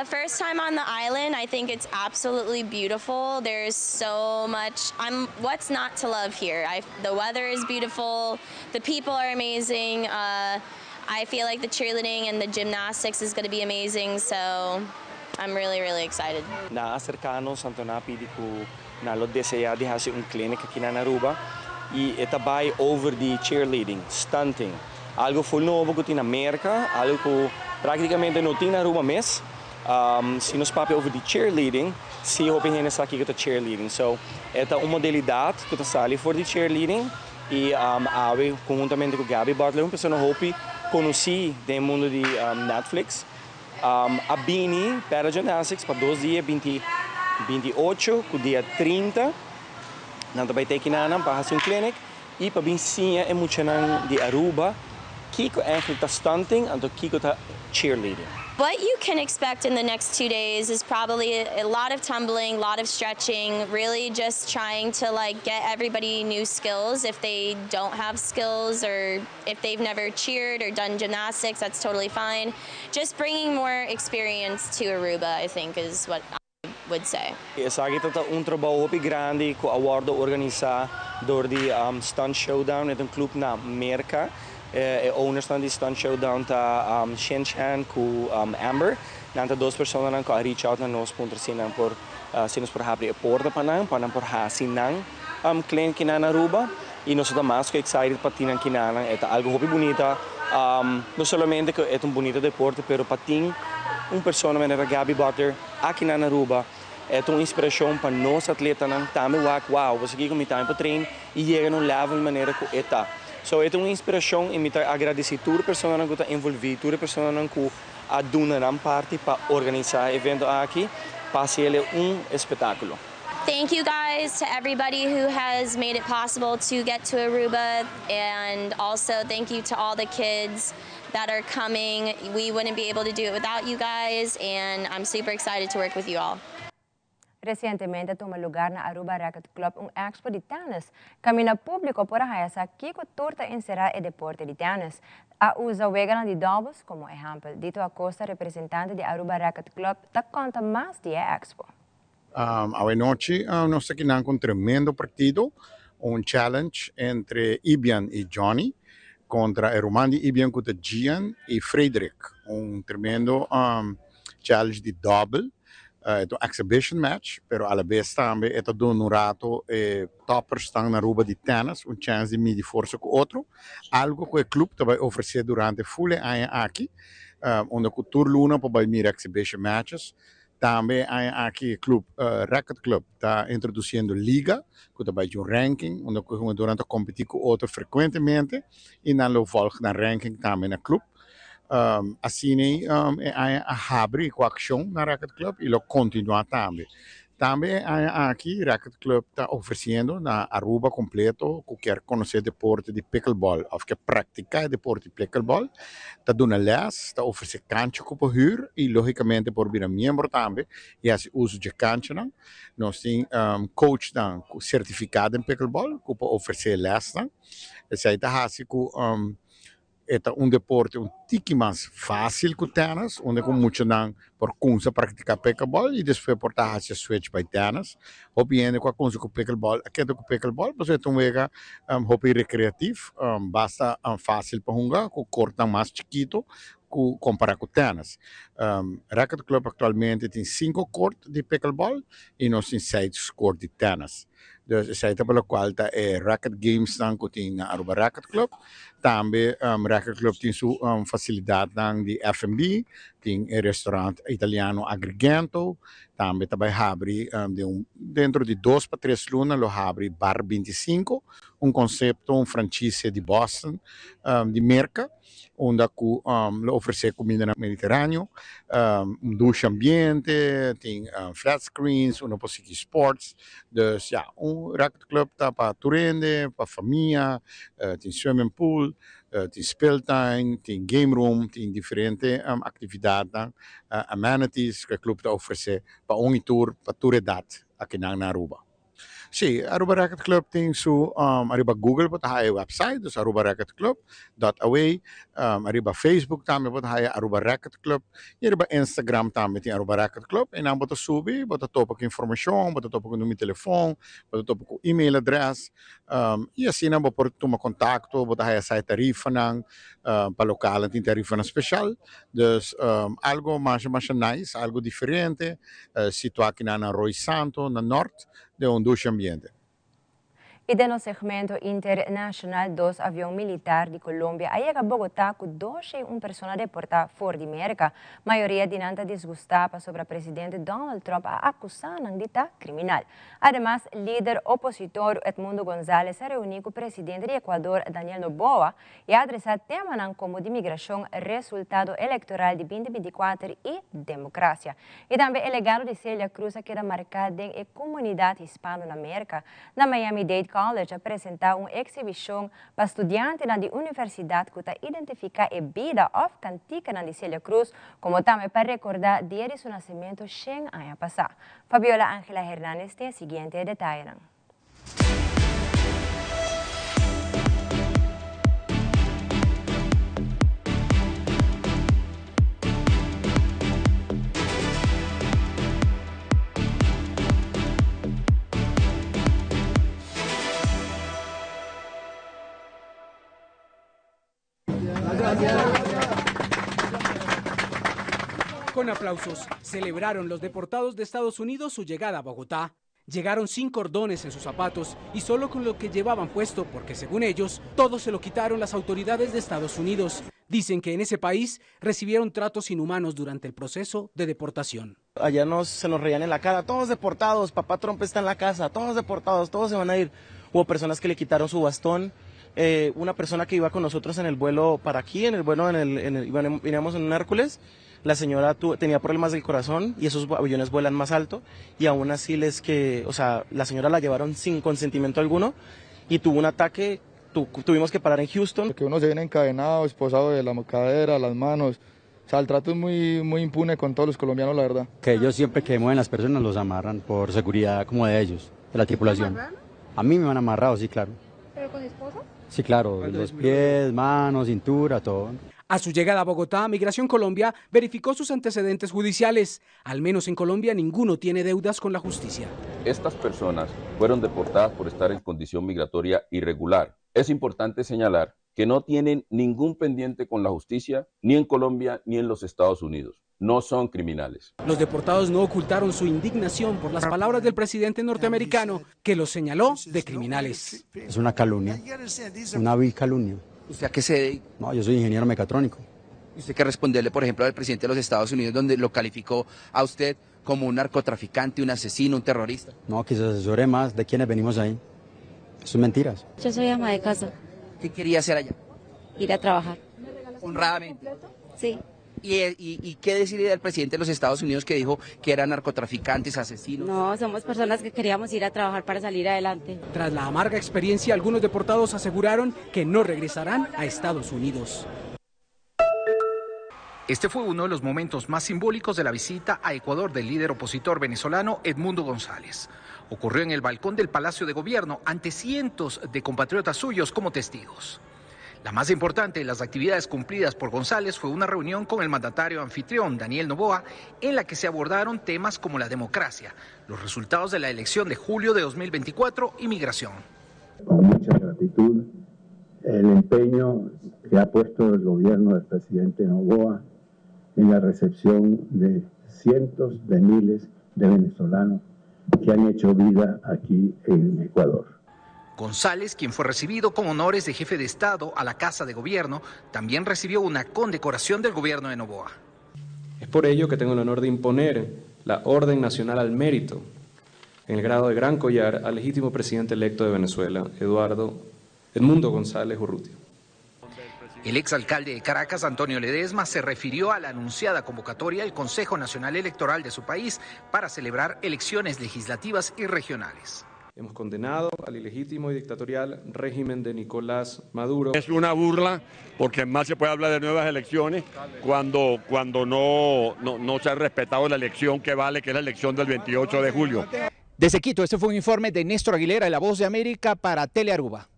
First time on the island, I think it's absolutely beautiful. There's so much, I'm, what's not to love here? I, the weather is beautiful, the people are amazing. I feel like the cheerleading and the gymnastics is going to be amazing, so I'm really, really excited. Nan a aserká nos anto nan a pidi ku nan lo deseá di hasi un clinic aki na Aruba i e ta bai over di cheerleading, stunting, algu ful nobo ku tin na Merka, algu ku praktikamente no tin na Aruba mes. Si nos papia over di cheerleading, si hopi hende sa kiko ta cheerleading. So e ta un modalidat ku ta sali for di cheerleading. I awe konhuntamente ku Gaby Butler, un persona hopi konosí den e mundu di Netflix, a bini Para Gymnastics pa dos dia, binti 28 ku dia 30. Nan ta bai ta ekinanan pa hasi un clinic i pa bin siña e muchanan di Aruba kiko eigenlijk ta stunting anto kiko ta cheerleading. What you can expect in the next 2 days is probably a lot of tumbling, a lot of stretching, really just trying to like get everybody new skills if they don't have skills or if they've never cheered or done gymnastics, that's totally fine. Just bringing more experience to Aruba, I think, is what I would say. Esaki ta un trabou hopi grandi ku a wòrdu organisá dor di Stunt Showdown, e ta un klup na Merka. E owners di Stunt Showdown ta Shen Chan ku Amber. Nan ta dos persona ku a reach out na nos puntra si nan por si nos por habri e porta pa nan, pa nan por hasi nan clinic na Aruba. I nos ta mas ku excited pa tin nan akinan. E ta algu hopi bunita. No solamente ku e ta un bunita deporte, pero pa tin un persona manera Gaby Butler aki na Aruba. E ta un inspirashon pa nos atletanan tambe wak, wow, bo sa ku mi tambe por train i yega na un level manera ku e ta. So e ta un inspirashon i mi ta agradesé tur persona ku ta envolví, tur persona ku a duna nan parti pa organisa e evento aki pa haci el un espectaculo. Thank you guys to everybody who has made it possible to get to Aruba and also thank you to all the kids that are coming. We wouldn't be able to do it without you guys and I'm super excited to work with you all. Recientemente a tuma lugar na Aruba Racket Club un expo di tennis. Caminda publico por a haya sa kico tur ta encera e deporte di tennis. A usa weganan di doubles como ehempel. Dito Acosta, representante di Aruba Racket Club, ta conta mas di e expo. Awe nochi nos ta kinan ku un tremendo partido, un challenge entre Ibian i Johnny kontra e ruman di Ibian ku ta Gian i Frederick. Un tremendo challenge di dobbel. E ta un exhibition match, pero alabes tambe e ta duna un rato e toppersnan na Aruba di tennis un chance di midi forsa ku otro, algo ku e club ta bai ofrece durante full e aña aki, unda ku tur luna por bai mira exhibition matches. Tambe e aña aki e club Racket Club ta introduciendo liga ku ta bai dje un ranking unda ku e hungadornan ta competi ku otro frecuentemente y nan lo volg nan ranking tambe na club. Asina e aña a habri ku akshon na Racket Club i lo kontinuá tambe. Tambe e aña aki Racket Club ta ofresiendo na Aruba kompleto ku kier konosé deporte di pickleball òf ke praktiká e deporte di pickleball, ta duna lès, ta ofresé kancha ku por hür i lógikamente por bira miembro tambe i hasi uso dje kanchanan. Nos tin coachnan ku sertifiká den pickleball ku por ofresé lèsnan. Esei ta hasi ku E ta un deporte un tiki mas fácil ku tènis, unda ku muchanan por kumsa praktiká pickleball i despues por ta hasi e switch bai tènis. Hopi hende ku a kumsa ku pickleball a keda ku pickleball pasobra e ta un wega hopi rekreatif, basta fácil pa hunga ku kortnan mas chikito ku kompará ku tènis. Racket Club aktualmente tin sinku kort di pickleball i nos tin seis kort di tènis. Dus esei ta pa lokual ta e racket gamesnan ku tin na Aruba Racket Club. Tambe Racket Club tin su fasilidatnan di F&B, tin e restaurant italiano Agrigento, tambe ta bai habri den un dentro di dos pa tres luna lo habri Bar 25, un konsepto, un franchise di Boston di Merka. unda cu lo ofrece cumindanan mediteraneo, un dushi ambiente, tin flat screens unda por sigui sports, dus ya, un racket club ta pa tur hende, pa famia, tin swimming pool, tin speeltuin, tin game room, tin diferente actividadnan, amenities cu e club ta ofrece pa un y tur, pa tur edad akinan na Aruba. Sí, Aruba Racket Club tin su ariba Google bo ta haya e website, dus Aruba Racket Club dot away. Ariba Facebook tambe bo ta haya Aruba Racket Club y ariba Instagram tambe tin Aruba Racket Club. Einan bo ta subi, bo ta topa ku informashon, bo ta topa ku numero di telefon, bo ta topa ku email address y asina bo por tuma kontakto, bo ta haya sa e tarifanan, pa lokalnan tin tarifanan speshal. Dus algo masha masha nice, algo diferente. Situá akinan na Rooi Santo, na nort, den un dushi ambiente. I den nos segmento internashonal dos avion militar di Colombia a yega Bogotá ku 201 persona deportá for di Merka. Mayoria di nan ta disgustá pasobra presidente Donald Trump a akusá nan di ta kriminal. Ademas, lider opositor Edmundo Gonzalez a reuní ku presidente di Ecuador Daniel Noboa i a adresá temanan komo di migrashon, resultado elektoral di binti 24 i demokrasia. I tambe e legado di Celia Cruz a keda marká den e komunidat hispano na Merka. Na Miami-Dade College a presentá un eksibishon pa studiantenan di universidat ku ta identifiká e bida òf kantikanan di Celia Cruz komo tambe pa rekordá dia di su nasementu shen aña pasá. Fabiola Angela Hernandez tin e siguiente detayenan. Con aplausos celebraron los deportados de Estados Unidos su llegada a Bogotá. Llegaron sin cordones en sus zapatos y solo con lo que llevaban puesto, porque según ellos, todo se lo quitaron las autoridades de Estados Unidos. Dicen que en ese país recibieron tratos inhumanos durante el proceso de deportación. Allá nos, se nos reían en la cara, todos deportados, papá Trump está en la casa, todos deportados, todos se van a ir. Hubo personas que le quitaron su bastón, eh, una persona que iba con nosotros en el vuelo para aquí, en el vuelo, en el, en el, veníamos en un Hércules, La señora tenía problemas del corazón y esos aviones vuelan más alto y aún así les que, o sea, la señora la llevaron sin consentimiento alguno y tuvo un ataque, tuvimos que parar en Houston. Que uno se viene encadenado, esposado de la cadera, las manos. O sea, el trato es muy, muy impune con todos los colombianos, la verdad. Que ellos siempre que mueven las personas los amarran por seguridad como de ellos, de la tripulación. A mí me han amarrado, sí, claro. ¿Pero con esposa? Sí, claro, los pies, manos, cintura, todo. A su llegada a Bogotá, Migración Colombia verificó sus antecedentes judiciales. Al menos en Colombia ninguno tiene deudas con la justicia. Estas personas fueron deportadas por estar en condición migratoria irregular. Es importante señalar que no tienen ningún pendiente con la justicia, ni en Colombia ni en los Estados Unidos. No son criminales. Los deportados no ocultaron su indignación por las palabras del presidente norteamericano, que los señaló de criminales. Es una calumnia, una vil calumnia. ¿Usted a qué se dedica? No, yo soy ingeniero mecatrónico. ¿Y usted qué responderle, por ejemplo, al presidente de los Estados Unidos, donde lo calificó a usted como un narcotraficante, un asesino, un terrorista? No, que se asesore más de quienes venimos ahí. Eso es mentiras. Yo soy ama de casa. ¿Qué quería hacer allá? Ir a trabajar. ¿Honradamente? Sí. ¿Y qué decirle al presidente de los Estados Unidos que dijo que eran narcotraficantes, asesinos? No, somos personas que queríamos ir a trabajar para salir adelante. Tras la amarga experiencia, algunos deportados aseguraron que no regresarán a Estados Unidos. Este fue uno de los momentos más simbólicos de la visita a Ecuador del líder opositor venezolano Edmundo González. Ocurrió en el balcón del Palacio de Gobierno ante cientos de compatriotas suyos como testigos. La más importante de las actividades cumplidas por González fue una reunión con el mandatario anfitrión Daniel Noboa, en la que se abordaron temas como la democracia, los resultados de la elección de julio de 2024 y migración. Con mucha gratitud el empeño que ha puesto el gobierno del presidente Noboa en la recepción de cientos de miles de venezolanos que han hecho vida aquí en Ecuador. González, quien fue recibido con honores de jefe de Estado a la Casa de Gobierno, también recibió una condecoración del gobierno de Noboa. Es por ello que tengo el honor de imponer la Orden Nacional al Mérito en el grado de Gran Collar al legítimo presidente electo de Venezuela, Edmundo González Urrutia. El exalcalde de Caracas, Antonio Ledezma, se refirió a la anunciada convocatoria del Consejo Nacional Electoral de su país para celebrar elecciones legislativas y regionales. Hemos condenado al ilegítimo y dictatorial régimen de Nicolás Maduro. Es una burla porque más se puede hablar de nuevas elecciones cuando no se ha respetado la elección que vale, que es la elección del 28 de julio. Desde Quito, este fue un informe de Néstor Aguilera de La Voz de América para Telearuba.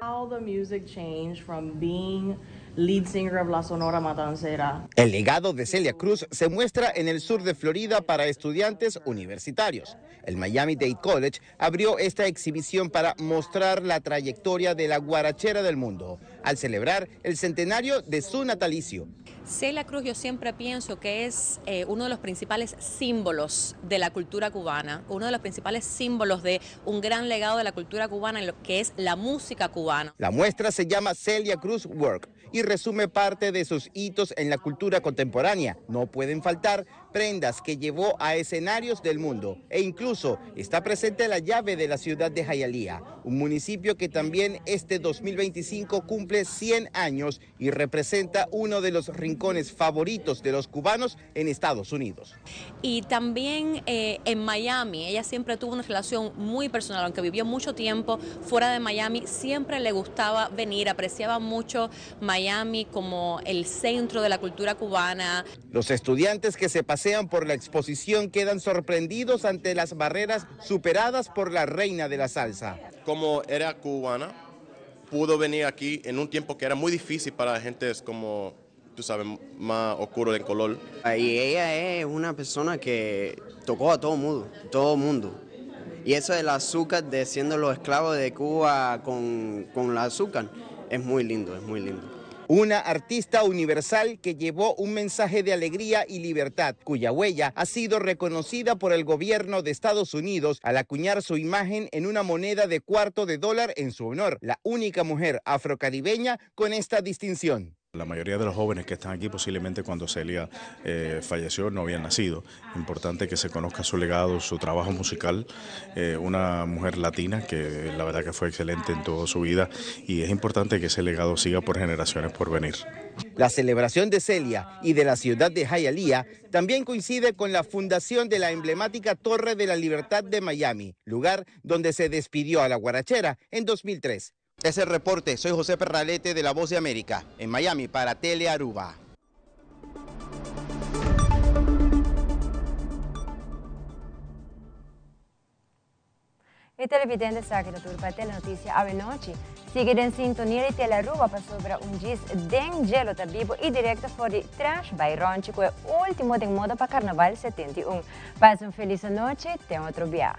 How the music changed from being lead singer of La Sonora Matancera. El legado de Celia Cruz se muestra en el sur de Florida para estudiantes universitarios. El Miami-Dade College abrió esta exhibición para mostrar la trayectoria de la guarachera del mundo, al celebrar el centenario de su natalicio. Celia Cruz, yo siempre pienso que es uno de los principales símbolos de la cultura cubana, uno de los principales símbolos de un gran legado de la cultura cubana en lo que es la música cubana. La muestra se llama Celia Cruz Work y resume parte de sus hitos en la cultura contemporánea. No pueden faltar prendas que llevó a escenarios del mundo e incluso está presente la llave de la ciudad de Hialeah, un municipio que también este 2025 cumple 100 años y representa uno de los rincones favoritos de los cubanos en Estados Unidos. Y también en Miami, ella siempre tuvo una relación muy personal, aunque vivió mucho tiempo fuera de Miami, siempre le gustaba venir, apreciaba mucho Miami como el centro de la cultura cubana. Los estudiantes que se pasean por la exposición quedan sorprendidos ante las barreras superadas por la reina de la salsa. Como era cubana, pudo venir aquí en un tiempo que era muy difícil para gente como, tú sabes, más oscuro de color. Y ella es una persona que tocó a todo mundo, Y eso del azúcar, de siendo los esclavos de Cuba con el azúcar, es muy lindo, es muy lindo. Una artista universal que llevó un mensaje de alegría y libertad, cuya huella ha sido reconocida por el gobierno de Estados Unidos al acuñar su imagen en una moneda de $0.25 en su honor, la única mujer afrocaribeña con esta distinción. La mayoría de los jóvenes que están aquí posiblemente cuando Celia falleció no habían nacido. Importante que se conozca su legado, su trabajo musical, una mujer latina que la verdad que fue excelente en toda su vida y es importante que ese legado siga por generaciones por venir. La celebración de Celia y de la ciudad de Hialeah también coincide con la fundación de la emblemática Torre de la Libertad de Miami, lugar donde se despidió a la guarachera en 2003. Es el reporte. Soy José Perralete de La Voz de América, en Miami para Tele Aruba. E televidente esaki ta tur pa Telenoticia awe nochi. Sigui den sintonia di Telearuba pasobra un djis den dje lo ta bibo y directo for di Trash by Ronchi cu e ultimo den moda pa Carnaval 71. Pasa un feliz anochi, te otro bia.